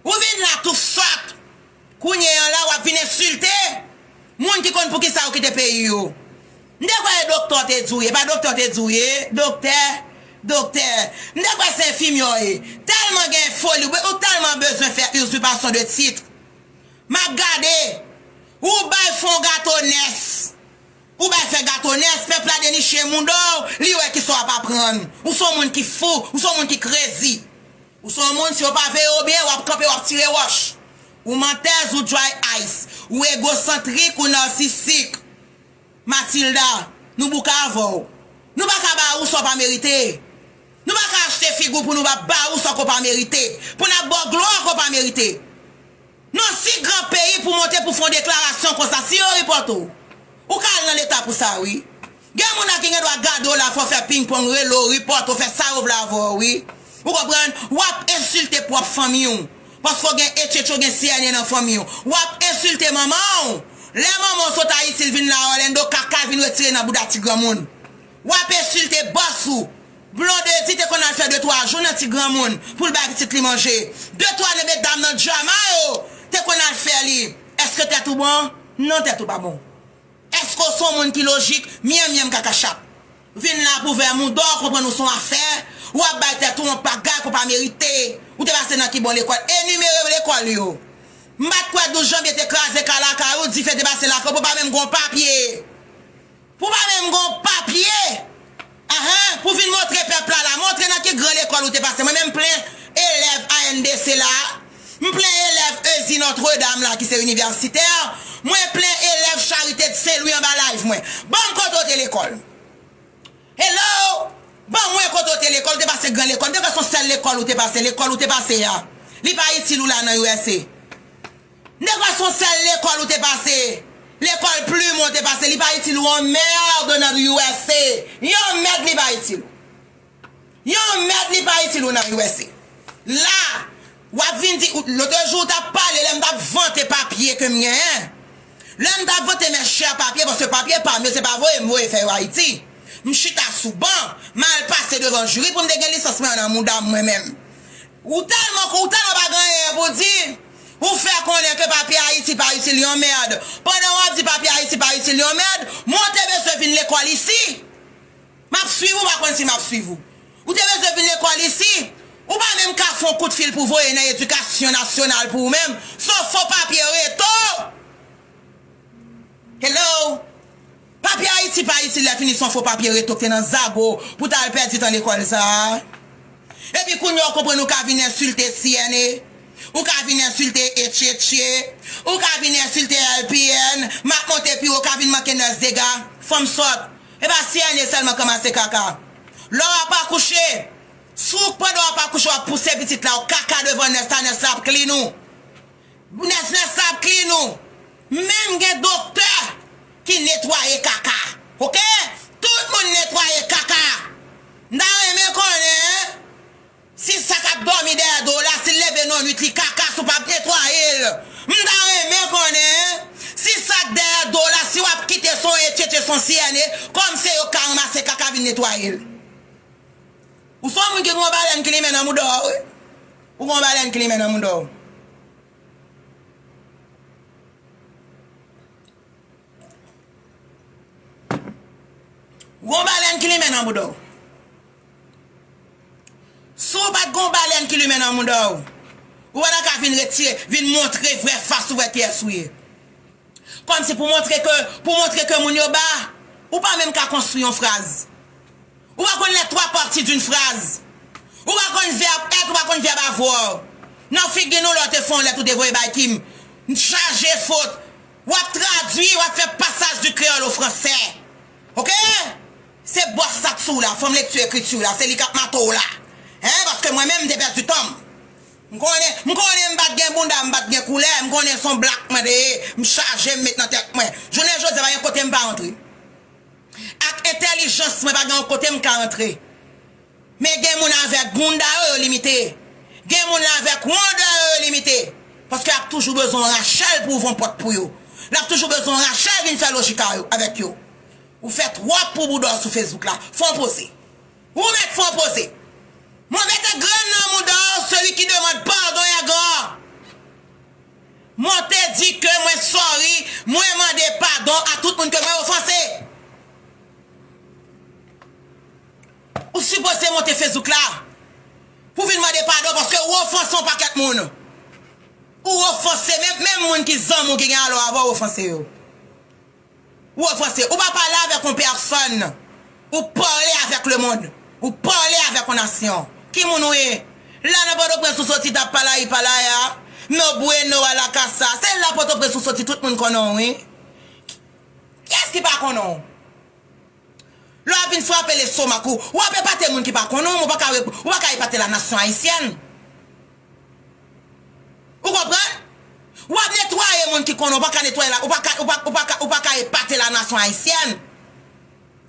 Ou vin la tou sòt. Kounye a la, w ap vin ensilte moun ki konn poukisa yo kite peyi yo. M te kwè e doktè w te di w ye, e pa doktè w te di w ye, doktè, doktè. M te kwè se enfimyè w ye. Tèlman gen foli, ou, ou tèlman bezwen fè usurpation de titre. M ap gade, ou bay fè yon gato nès. Ou bay fè gato nès, pèp la deniche mouda w, li wè kisa w ap aprann. Ou se yon moun ki fou, ou se yon moun ki crazy. Ou se yon moun, si yo pa veye w byen, w ap kanpe, w ap tire wòch. Ou mantèz, ou dry ice, ou egosantrik, ou narsisik. Matilda, nou bouke avè w. Nou pa ka ba ou sa w pa merite. Nou pa ka achte figi w pou nou pa ba ou sa ke w pa merite. Pou n ap ba w glwa ke w pa merite. Nan si gran peyi pou monte pou fè yon deklarasyon konsa, si yo ripòte w, ou ka al nan leta pou sa, wi. Gen moun la ki gen dwa gade w la, fè w fè pingpong, rele w, ripòte w, fè sa yo vle avè w, wi. Ou konprann? W ap ensilte pwòp fanmi w. Paske w gen E T T, w gen C N A nan fanmi w. W ap ensilte manman w. Lè manman w sot Ayiti, l vin la Orlando, kaka l vin retire nan bouda ti granmoun. W ap ensilte bòs ou. Blondedy te konn al fè de twa jou nan ti granmoun pou l bay pitit li manje. De twa nan medam nan djama yo te konn al fè li. Èske tèt ou bon? Non, tèt ou pa bon. Èske w se yon moun ki lojik? Myen, myen, m kaka chat. Vin la pou vè mouda w, konprann ou se yon afè. W ap bay tèt ou yon bagay ke w pa merite. Ou te pase nan ki bon lekòl? Enimere lekòl yo. M pa t kwè douz janvye te kraze kay lakay ou, dife te pase lakay ou, pou pa menm gon papye. Pou pa menm gon papye. Ahan, pou vin montre pèp la la. Montre nan ki gran lekòl ou te pase. Mwen menm m plen elèv A N D C la. M plen elèv EZI Notre Dame la ki se inivèsitè. Mwen plen elèv Charité de Saint Louis anba live mwen. Ban m kote w te lekòl. Hello! Ban mwen kote w te lekòl, ou te pase gran lekòl. M te kwè se yon sèl lekòl ou te pase, lekòl ou te pase a. Li pa itil ou la nan U S A. M te kwè se yon sèl lekòl ou te pase. Lekòl Plumont ou te pase, li pa itil ou yon mèd nan U S A. Yon mèd li pa itil ou. Yon mèd li pa itil ou nan U S A. La, w ap vin di, ou, lòt jou w t ap pale, lè m t ap vante papye ke m genyen. Lè m t ap vante mè chè papye, paske papye pa m yo, se pa voye m voye fè yo Ayiti. M chita sou ban, m al pase devan jiri pou m te gen lisans mwen an nan mouda m mwen menm. Ou tèlman, ou tèlman pa gen anyen pou di, ou fè konnen ke papye Ayiti pa itil yon mèd. Pandan w ap di papye Ayiti pa itil yon mèd, mwen te bezwen vin lekòl isi. M ap swiv ou, pa konn si m ap swiv ou. Ou te bezwen vin lekòl isi. Ou pa menm ka fè yon kout fil pou voye nan edikasyon nasyonal pou ou menm. Se yon fo papye reto. Hello? Papye Ayiti pa itil, lè fini se yon fo papye reto k te nan zago pou t al pèdi tan lekòl sa a. Epi kounye a ou konprann ou ka vin ensilte C N A, ou ka vin ensilte H H A, ou ka vin ensilte L P N, m ap monte pi wo, ou ka vin manke nèg dega. Fanm sòt. E pa C N A sèlman k ranmase kaka. Lè w ap akouche, si w pandan w ap akouche, w ap pouse pitit la, w kaka devan nèg sa, nèg sa ap klin ou. Nèg, nèg sa ap klin ou. Menm gen doktè ki netwaye kaka. Oke? Tout moun netwaye kaka. M ta renmen konnen, si sa k ap dòmi dèyè do w la, si l leve nan nwit, li kaka, si w pa netwaye l. M ta renmen konnen, si sa k dèyè do w la, si w ap kite se yon H H A, se yon C N A, kòm se yo k ka ranmase kaka vin netwaye l. Ou se yon moun ki gen yon balèn ki limen nan mouda w, wi. Ou gen yon balèn ki limen nan mouda w. Ou gen yon balèn ki limen nan mouda w. Si w pa t gen yon balèn ki limen nan mouda w, ou pa ta ka vin retire, vin montre vrè fas ou, vrè kiyès ou ye. Kòmsi pou montre ke, pou montre ke moun yo ba, ou pa menm ka konstwi yon fraz. Ou pa konn les trois parties d'une phrase. Ou pa konn vèb être, ou pa konn vèb avoir. Nan figi nou lè w te fè yon lèt ou te voye bay Kim. Chaje fot. W ap tradui, w ap fè passage du créole au français. Oke? Se bòs sa k sou w la, fanm lekti ekriti w la, se li k ap mato w la. Hein? Paske mwen menm, m te pèdi tan m. M konnen, m konnen m pa t gen bounda, m pa t gen koulè, m konnen se yon black mwen te ye, m chaje, m met nan tèt mwen. Jounen jodi a, pa gen kote m pa antre. Ak entèlijans mwen, pa gen yon kote m ka antre. Men gen moun avèk bounda yo, yo limite. Gen moun avèk wondè yo, yo limite. Paske y ap toujou bezwen yon Rachel pou ouvri yon pòt pou yo. L ap toujou bezwen yon Rachel vin fè lojik a yo, avèk yo. Ou fè twòp pou bouda w sou Facebook la. Fò w poze. Ou mèt fò w poze. Mwen mete grenn nan mouda w, celui qui demande pardon est grand. Mwen te di ke mwen sorry, mwen mande padon a tout moun ke mwen ofanse. Ou sipoze monte Facebook la pou vin mande padon paske ou ofanse yon pakèt moun. Ou ofanse menm, menm moun ki zanmi w ki gen alò avè w, ou ofanse yo. Ou ofanse. Ou pa pale avèk yon pèsòn. Ou pale avèk lemonn. Ou pale avèk yon nasyon. Ki moun ou ye? La nan Pòtoprens ou soti t ap palayi palaya. No bueno a la casa. Se la Pòtoprens ou soti, tout moun konnen w, wi. Kiyès ki pa konnen w? Lè w ap vin frape lestomak ou, w ap epate moun ki pa konnen w, men w pa ka, ou pa ka epate la nation haïtienne. Ou konprann? W ap netwaye moun ki konnen w, ou pa ka netwaye la, ou pa ka, ou pa, ou pa ka, ou pa ka epate la nation haïtienne.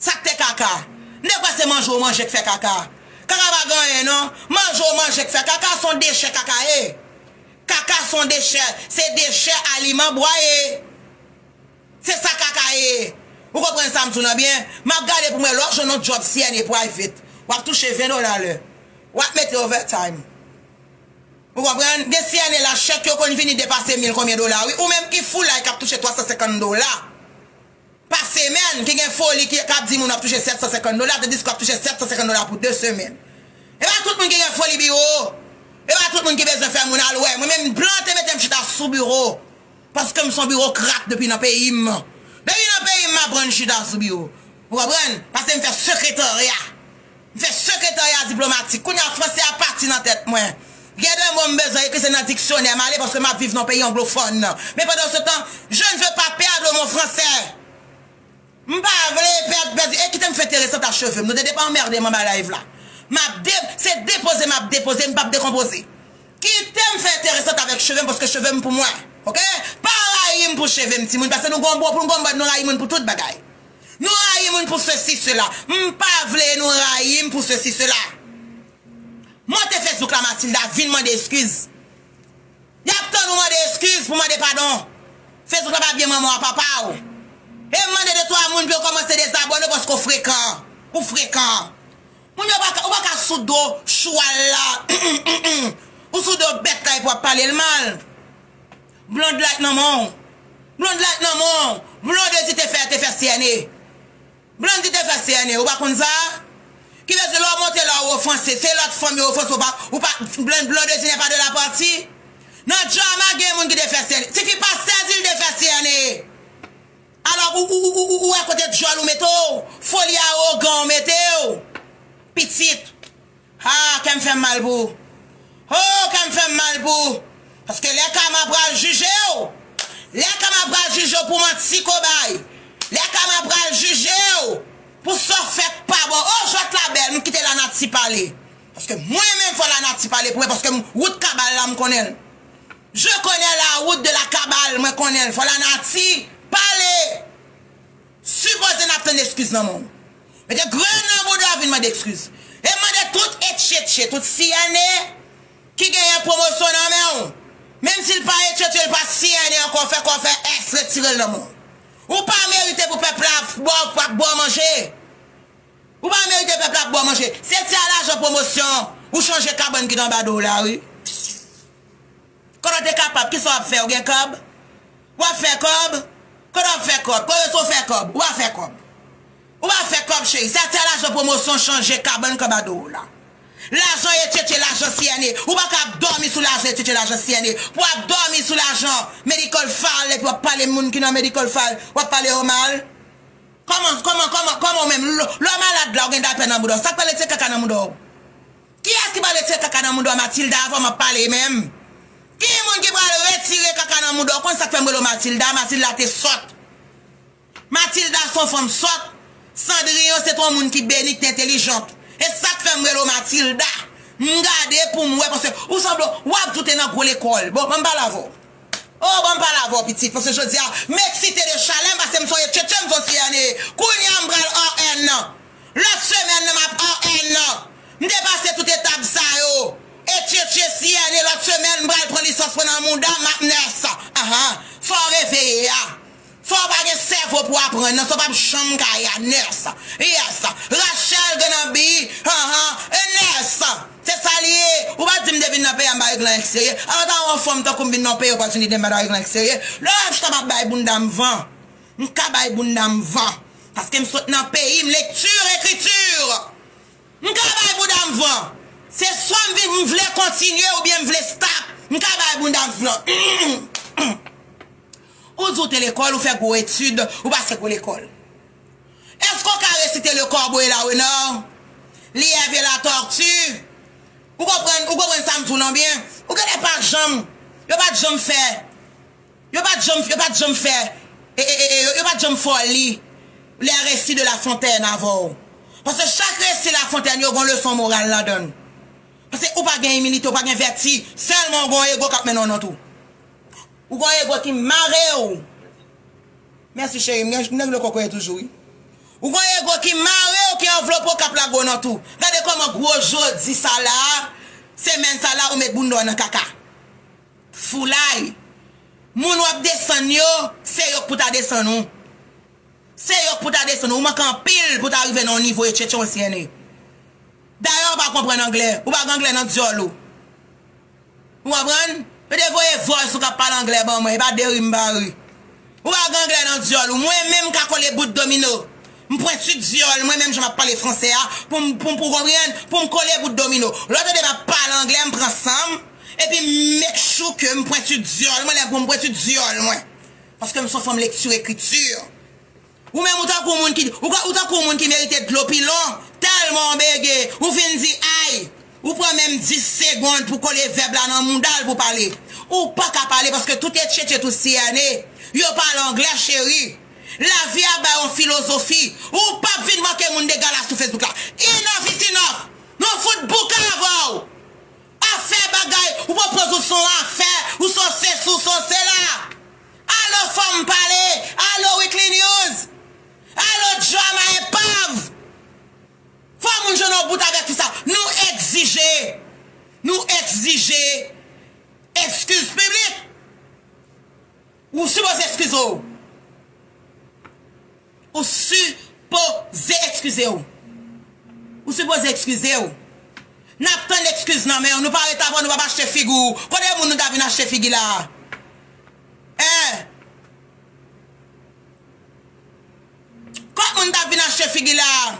Sa k te kaka? M te kwè se manje w manje k fè kaka. Kaka pa gen anyen non. Manje w manje k fè kaka, se yon dechè kaka ye. Kaka se yon dechè, se dechè aliman bwa ye. Se sa kaka ye. Ou konprann sa m di w lan byen? M ap gade pou m wè lè w jwenn yon djòb C N A private. W ap touche ven dola lè. W ap mete overtime. Ou konprann? Gen C N A la, chèk yo konn vini depase mil konbyen dola, wi. Ou menm ki foulay k ap touche twa san senkant dola pa semèn, ki gen foli, ki, k ap di moun w ap touche sèt san senkant dola, tandiske w ap touche sèt san senkant dola pou de semèn. E pa tout moun ki gen foli biwo. E pa tout moun ki bezwen fè moun al wè. Mwen menm, blan te mete m chita sou biwo. Paske m se yon biwokrat depi nan peyi m. Depi nan peyi m, m aprann chita sou biwo. Ou konprann? Paske m fè sekretarya. M fè sekretarya diplomatik. Kounye a, franse a pati nan tèt mwen. Gen de mo m bezwen ekri, se nan diksyonè m ale, paske m ap viv nan peyi anglofòn. Men pandan se tan, je ne veux pas perdre mon français. M pa vle pèd, pèdi. E kite m fè enteresant ak cheve m. Nou te depa anmède m anba live la. M ap de, se depoze m ap depoze, m p ap dekonpoze. Kite m fè enteresant avèk cheve m, paske cheve m pou mwen. Oke? Pa rayi m pou cheve m, timoun, paske nou gon bon, pou nou gon bon, nou rayi moun pou tout bagay. Nou rayi moun pou sesi, sela. M pa vle nou rayi m pou sesi, sela. Monte Facebook la, Matilda, vin mande eskiz. Y ap tann ou mande eskiz pou mande padon. Facebook la pa byen manman w a papa w. E m mande de twa moun pou yo kòmanse dezabòne w paske w frekan. Ou frekan. Moun yo pa ka, ou pa ka sou do chwal la. Ou sou do bèt la epi w ap pale l mal. Blonde like nan men w. Blonde like nan men w. Blonde di te fè, te fè C N A. Blonde di te fè C N A, ou pa konn sa? Ki vle di lè w monte la w ofanse, se lòt fanm yo ofanse, ou pa, ou pa, Blondedy n'est pas de la partie. Nan drama gen moun ki te fè C N A. Tifi pa sèzi l te fè C N A. Alò, ou, ou, ou, ou, ou wè kote djòl ou mete w, foli awogan w mete w. Pitit. Ah, kè m fè m mal pou ou. Oh, kè m fè m mal pou ou. Paske lè kama pral jije w, lè kama pral jije w pou manti kobay, lè kama pral jije w pou sa w fè k pa bon. Oh, jwèt la bèl, m kite lanati pale. Paske mwen menm fò lanati pale pou mwen, paske m, wout kabal la m konnen l. Je connais la route de la cabale, mwen konnen l. Fò lanati pale. Sipoze n ap tann eskiz nan men w. Mete grenn nan bouda w vin mande eskiz. E mande tout etchetche, tout C N A ki genyen pwomosyon nan men w. Menm si l pa etchetche, l pa C N A ankò, fè kò fè S, retire l nan men w. Ou pa merite pou pèp la ba w, ba w manje. Ou pa merite pèp la ba w manje. Se ti a lajan pwomosyon ou chanje kabann ki nan bado w la, wi. Kote w te kapab, kisa w ap fè? Ou gen kòb? W ap fè kòb? Kote w ap fè kòb? Kote w fè kòb? W ap fè kòb. Ou ap fè kòb, cheri. Sa se lajan pwomosyon chanje kabann kanbado w la. Lajan etchetche, lajan C N A. Ou pa ka ap dòmi sou lajan etchetche, lajan C N A. Pou w ap dòmi sou lajan medical file, epi w ap pale moun ki nan medical file, w ap pale yo mal. Kòman, kòman, kòman, kòman w menm? Lè, lè w malad la, ou gen dapè nan bouda w. Sa k pral retire kaka nan bouda w? Kiyès ki pral retire kaka nan mouda w, Matilda, avan m ap pale menm? Ki moun ki pral retire kaka nan mouda w? Konn sa k fè m rele w Matilda? Matilda te sòt. Matilda se yon fanm sòt. Cendrillon se te yon moun ki beni, ki te entelijant. E sa k fè m rele w Matilda. M gade pou m wè, paske ou sanble w ap joute nan gwo lekòl. Bon, ban m pale avè w. Oh, ban m pale avè w, pitit, paske jodi a, m eksite de chalè m, paske m se yon etchetche, m se yon C N A. Kounye a, m pral R N nan. Lòt semèn nan, m ap R N nan. M te pase tout etap sa yo. Etchetche, C N A, lòt semèn, m pral pran lisans mwen nan mouda m, m ap nès. Ahan. Fò w reveye a. Fò w pa gen sèvo pou aprann nan, sa w p ap janm ka ye a, nès. Yes. Rachel Ganabi, ahan, e nès. Se sa l ye. Ou pa di m te vin nan peyi a, m pa regle anyen k serye. Alò, ta yon fanm tankou m vin nan peyi Ozetazini, m pa ta regle anyen k serye. Lè w ap chita m ap bay bounda m van. M ka bay bounda m van. Paske m sot nan peyi m, lekti, ekriti. M ka bay bounda m van. Se swa m vin, m vle kontinye oubyen m vle stop. M ka bay bounda m van. Ou di w te lekòl, ou fè gwo etid, ou pase gwo lekòl. Èske w ka resite Le Corbeau et la Renard? Lièvre et la Tortue? Ou konprann, ou konprann sa m di w lan byen? Ou genlè pa janm, yo pa t janm fè, yo pa t janm, yo pa t janm fè, e, e, e, e, yo, yo pa t janm fè w li Les Récits de La Fontaine avè w. Paske chak resi La Fontaine yo gen yon leson moral ladan l. Paske ou pa gen imilite, ou pa gen vèti, sèlman ou gen yon ego k ap mennen w nan tou. Ou gen yon ego ki mare w. Mèsi cheri, m gen, m gen dlo kokoye toujou wi. Ou gen yon ego ki mare w, ki anvlope w, k ap lage w nan tou. Gade kòman gwo jodi sa la, semèn sa la, ou met bounda w nan kaka. Foulay. Moun w ap desann yo, se yo k pou ta desann ou. Se yo k pou ta desann ou. Ou manke anpil pou ta rive nan yon nivo etchetche, yon C N A. Dayè, ou pa konprann anglè. Ou pa gen anglè nan dyòl ou. Ou konprann? Yo te voye voice ou k ap pale anglè ban mwen. E pa de ri m pa ri. Ou pa gen anglè nan dyòl ou. Mwen menm, m ka kole bout domino. M pwenti dyòl mwen, menm jan m ap pale franse a, pou m, pou m, pou w konprann, pou m kole bout domino. Lè w tande m ap pale anglè, m pran san m, epi m make sure ke m pwenti dyòl mwen, lè pou m pwenti dyòl mwen. Paske m se yon fanm lekti, ekriti. Ou menm, ou tankou moun ki, ou ka, ou tankou moun ki merite dlo pilon, tèlman w bege, ou fin di ay. Ou pran menm dis segonn pou kole vèb la nan mouda l pou pale. Ou pa ka pale paske tout etchetche, tout C N A, yo pale anglè, cheri. Lavi a ba yon filozofi. Ou p ap vin manke moun dega la sou Facebook la. Enough is enough. Nou fout bouke avè w. Afè bagay, ou pran pòz ou se yon afè, ou se yon sesi, ou se yon sela. Alo Fanm Pale, alo Weekly News, alo Drama Epav. Fò moun jwenn yon bout avèk fi sa. Nou egzije, nou egzije eskiz piblik. Ou sipoze eskize w. Ou sipoze eskize w. Ou sipoze eskize w. N ap tann eskiz nan men w. Nou pa ret avè w, nou p ap achte figi w. Kote moun nou ta vin achte figi la a? Hein? Kot moun t ap vin achte figi la a?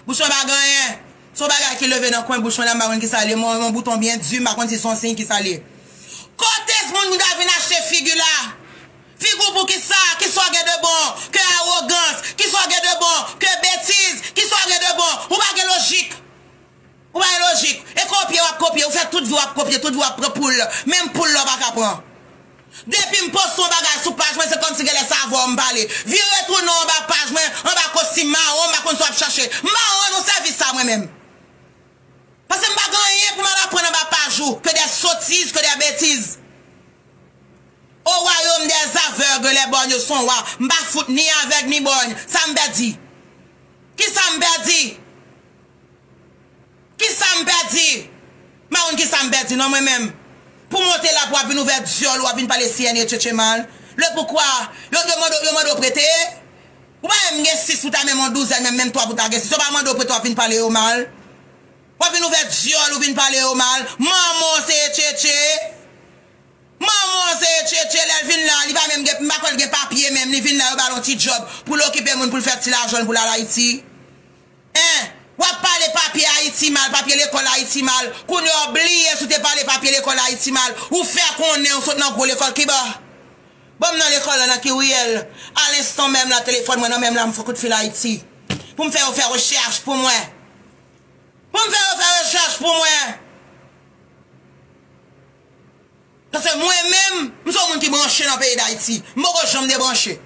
Bouch mwen pa gen anyen. Se yon bagay ki leve nan kwen bouch mwen la, m pa konn ki sa l ye. Yon, yon bouton byen di, m pa konn si se yon siy ki sa l ye. Kote moun ki ta vin achte figi la? Figi w pou ki sa? Ki sa w gen de bon ke awogans? Ki sa w gen de bon ke betiz? Ki sa w gen de bon? Ou pa gen lojik. Ou pa gen lojik. E kopye w ap kopye. Ou fè tout vi w ap kopye. Tout vi w ap pran poul. Menm poul la w pa ka pran. Depi m poste yon bagay sou paj mwen, se kòmsi genlè se avè w m pale. Vire tounen anba paj mwen, anba kostim mawon, m pa konn sa w ap chache. M pa rann ou sèvis sa mwen menm. Paske m pa gen anyen pou m al aprann anba paj ou ke des sottises, ke des bêtises. Au royaume des aveugles, les borgnes sont rois. M pa fout ni avèg ni bògn. Sa m pèdi? Ki sa m pèdi? Ki sa m pèdi? M pa konn ki sa m pèdi non mwen menm. Pou monte la pou w ap vin ouvè dyòl ou, w ap vin pale C N A tchetche mal. Le poukwa? Yo, yo mande, yo mande w prete? Ou pa menm gen sis pou ta menm yon douzèn, menm, menm twa pou ta gen sis. Yo pa mande w prete, w ap vin pale yo mal. W ap vin ouvè dyòl ou vin pale yo mal. Manman w se tchetche. Manman w se tchetche, lè l vin la, li pa menm gen, m pa kwè l gen papye menm, li vin la, yo ba l yon ti djòb pou l okipe moun, pou l fè ti lajan l, pou l al Ayiti. Hein? W ap pale papye Ayiti mal, papye lekòl Ayiti mal. Kounye a w bliye si w te pale papye lekòl Ayiti mal. Ou fè konnen w sot nan gwo lekòl. Kiba? Ban m non lekòl la nan ki riyèl. Alenstan menm la, telefòn mwen nan men m la, m fè kout fil Ayiti. Pou m fè yo fè rechèch pou mwen. Pou m fè yo fè rechèch pou mwen. Paske mwen menm, m se yon moun ki branche nan peyi Dayiti. M poko janm debranche.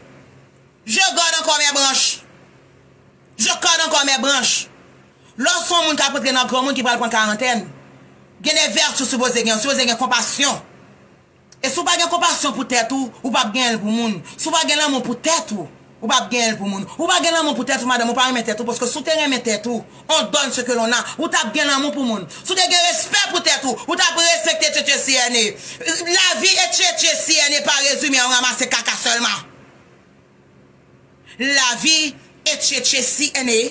Je garde encore mes branches. Je garde encore mes branches. Lè w se yon moun k ap antre nan granmoun ki pral pran karantèn, gen de vèti w sipoze gen. Ou sipoze gen konpasyon. E si w pa gen konpasyon pou tèt ou, ou p ap gen l pou moun. Si w pa gen lanmou pou tèt ou, ou p ap gen l pou moun. Ou pa gen lanmou pou tèt ou, madanm, ou pa renmen tèt ou, paske si w te renmen tèt ou, on donne ce que l'on a, ou t ap gen lanmou pou moun. Si w te gen respè pou tèt ou, ou t ap respekte tchetche C N A. Lavi e tchetche C N A pa rezime an ranmase kaka sèlman. Lavi e tchetche C N A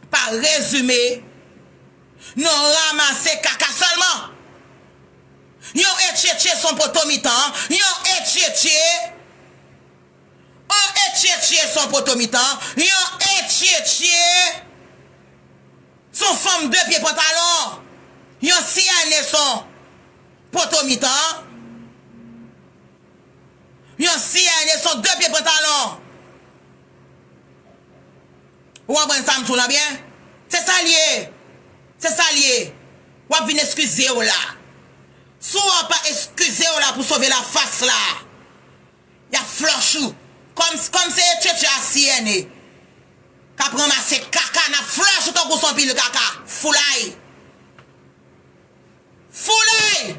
pa rezime nan ranmase kaka sèlman. Yon etchetche se yon poto mitan, yon etchetche, yon etchetche se yon poto mitan, yon etchetche se yon fanm de pye pantalon, yon C N A se yon poto mitan. Yon C N A se yon de pye pantalon. Ou konprann sa m di w lan byen? Se sa l ye. Se sa l ye. W ap vin eskize w la. Si w pa eskize w la pou sove lafas la, y ap flòch ou. Kòm, kòm se etchetche a C N A k ap ranmase kaka, n ap flòch ou tankou se yon pil kaka. Foulay. Foulay!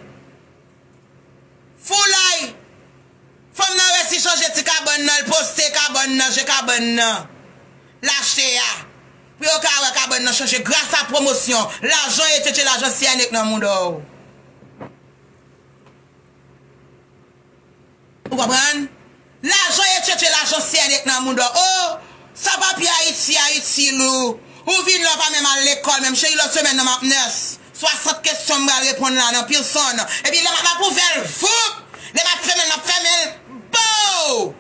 Foulay! Fanm nan resi chanje ti kabann nan, l poste kabann nan, je kabann nan l achte a. Pou yo ka wè kabann nan chanje gras a pwomosyon. Lajan etchetche, lajan C N A k nan mouda w. Ou konprann? Lajan etchetche, lajan C N A k nan mouda w. O! Sa papye Ayiti a itil ou. Ou vin la w pa menm al lekòl menm. Cheri, lòt semèn nan m ap nèse. Swasant kesyon m pral reponn la nan Pearson. Epi lè m ap, m ap ouvè l, voup! Lè m ap fèmen l, m ap fèmen l, bow!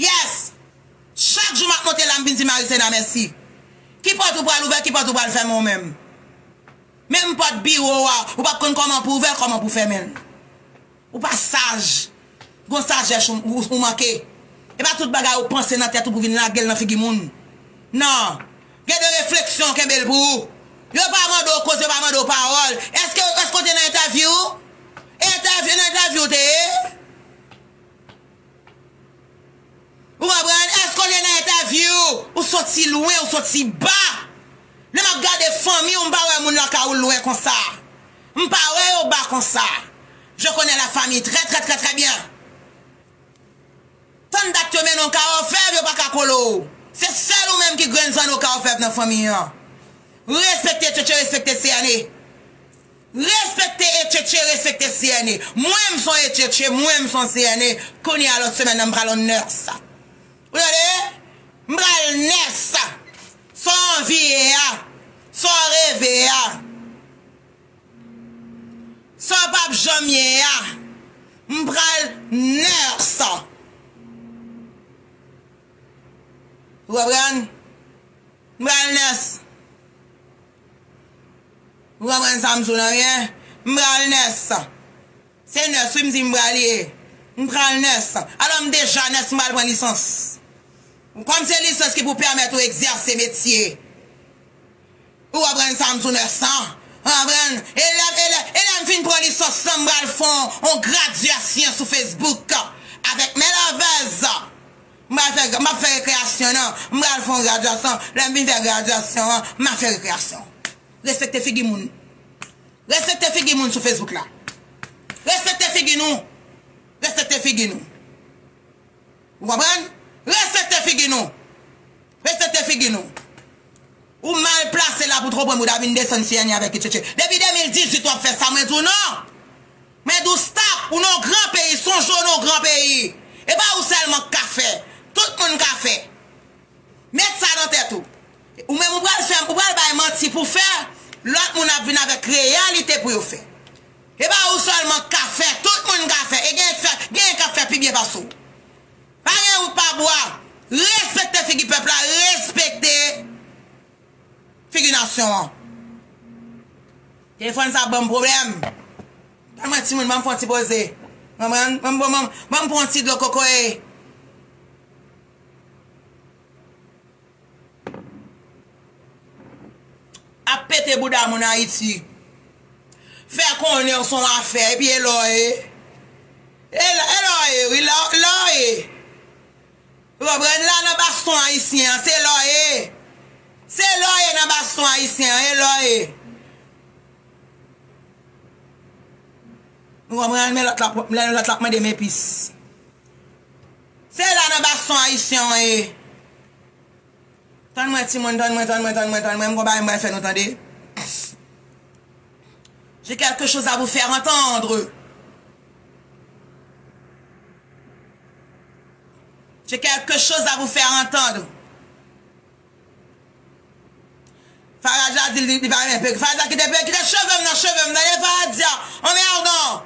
Yes! Chak jou m ap monte la, m vin di Marisena mèsi. Ki pòt ou pral ouvè, ki pòt ou pral fèmen w menm? Menm pòt biwo a, ou p ap konn kòman pou ouvè l, kòman pou fèmen l. Ou pa saj. Gon sajès ou, ou, ou manke. E pa tout bagay ou panse nan tèt ou pou vin lage l nan figi moun. Non. Gen de refleksyon, kenbe l pou ou. Yo pa mande w koze, yo pa mande w pawòl. Èske, èske w te nan entèvyou? Entèvyou, nan entèvyou w te ye? Ou konprann? Èske w te nan entèvyou? Ou soti lwen, ou soti ba. Lè m ap gade fanmi w, m pa wè moun lakay ou lwen konsa. M pa wè yo ba konsa. Je connais la famille très, très, très, très bien. Tann dat yo mennen w Kawòfèv, yo pa ka kole w. Se sèl ou menm ki grenn zanno Kawòfèv nan fanmi an. Respekte Tchetche, respekte C N A. Respekte Etchetche, respekte C N A. Mwen, m se yon Etchetche, mwen, m se yon C N A. Kounye a, lòt semèn nan, m pral yon nèse. Ou tande? M pral nèse. Sa w anvi ye a. Sa w reve a. Sa w p ap janm ye a. M pral nèse. Ou konprann? M pral nurse. Ou konprann sa m di w nan byen? M pral nurse. Se nurse wi m di m pral ye. M pral nurse. Alò m deja nurse, m pral pran lisans. Kòm se lisans ki pou pèmèt ou egzèse metye. Ou konprann sa m di w, nurse lan? Ou konprann? E lè, e lè, e lè m fin pran lisans lan, m pral fè yon, yon gradyasyon sou Facebook avèk Mè Lovers. M pral fè, m ap fè rekreyasyon nan. M pral fè yon gradyasyon. Lè m fin fè gradyasyon an, m ap fè rekreyasyon. Respekte figi moun. Respekte figi moun sou Facebook la. Respekte figi nou. Respekte figi nou. Ou konprann? Respekte figi nou. Respekte figi nou. Ou mal plase la pou twò pran moun a vin desann C N I avèk Tchetche. Depi de mil dizuit w ap fè sa, mwen di w non. Mwen di w stop, ou nan yon gran peyi, sonje w nan yon gran peyi. E pa ou sèlman k ka fè. Tout moun ka fè. Met sa nan tèt ou. Ou menm ou pral fè, ou pral bay manti pou fè, lòt moun ap vin avèk reyalite pou yo fè. E pa ou sèlman k ka fè, tout moun ka fè. E gen k fè, gen k ap fè pi byen pase w. Pa gen wout pa bwa. Respekte figi pèp la, respekte figi nasyon an. Telefòn sa ban m pwoblèm. Tann mwen timoun, ban m fè yon ti poze. Ban m, ban m, ban m, ban m pran yon ti dlo kokoye. Ap pete bouda moun Ayiti. Fè konnen w se yon afè, epi e lò w ye. E lò, e lò w ye, wi, lò, lò w ye. Ou konprann la nan baston ayisyen an, se lò w ye. Se lò w ye nan baston ayisyen an, e lò w ye. Ou konprann, men lòt la, men lòt la ap mande m epis. Se la nan baston ayisyen an ye. Tann mwen, timoun, tann mwen, tann mwen, tann mwen, tann mwen. M gon bagay m pral fè nou tande. J'ai quelque chose à vous faire entendre. J'ai quelque chose à vous faire entendre. Farad la di li, li pa renmen pèrik. Farad la kite pèrik, kite cheve m nan cheve m, tande Farad di a, anmèdan.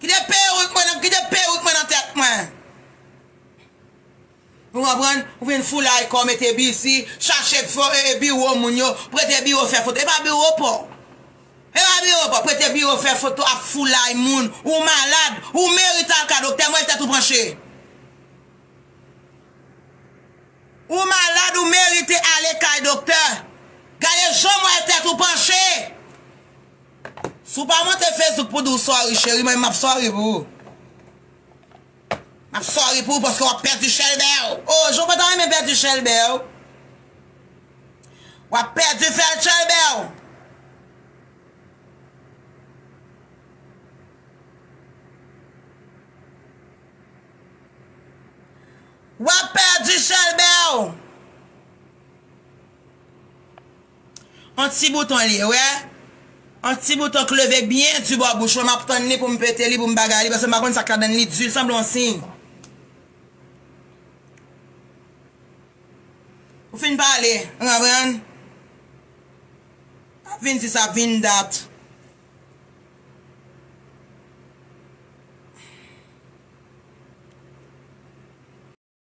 Kite pèrik mwen nan, kite pèrik mwen nan tèt mwen. Ou konprann? Ou vin foulay kò w, mete bisi, chache fo, e, e, biwo moun yo, prete biwo fè foto. E pa biwo pa w. E pa biwo pa w, prete biwo fè foto ap foulay moun. Ou malad, ou merite al ka doktè, mwen tèt ou panche. Ou malad, ou merite ale kay doktè. Gade jan m wè tèt ou panche. Si w pa monte Facebook pou di w sorry, cheri, mwen m ap sorry pou ou. M ap sorry pou ou paske w ap pèdi chèlbè w. O, jan w pa ta renmen pèdi chèlbè w. W ap pèdi fèl chèlbè w. W ap pèdi chèlbè w. Yon ti bouton li ye, wè. Yon ti bouton k leve byen di bò bouch mwen, m ap tann li pou m pete li, pou m bagay li, paske m pa konn sa k ladann li, di l sanble yon siy. Ou fin pale, ou konprann? Ap vin di sa, vin dat.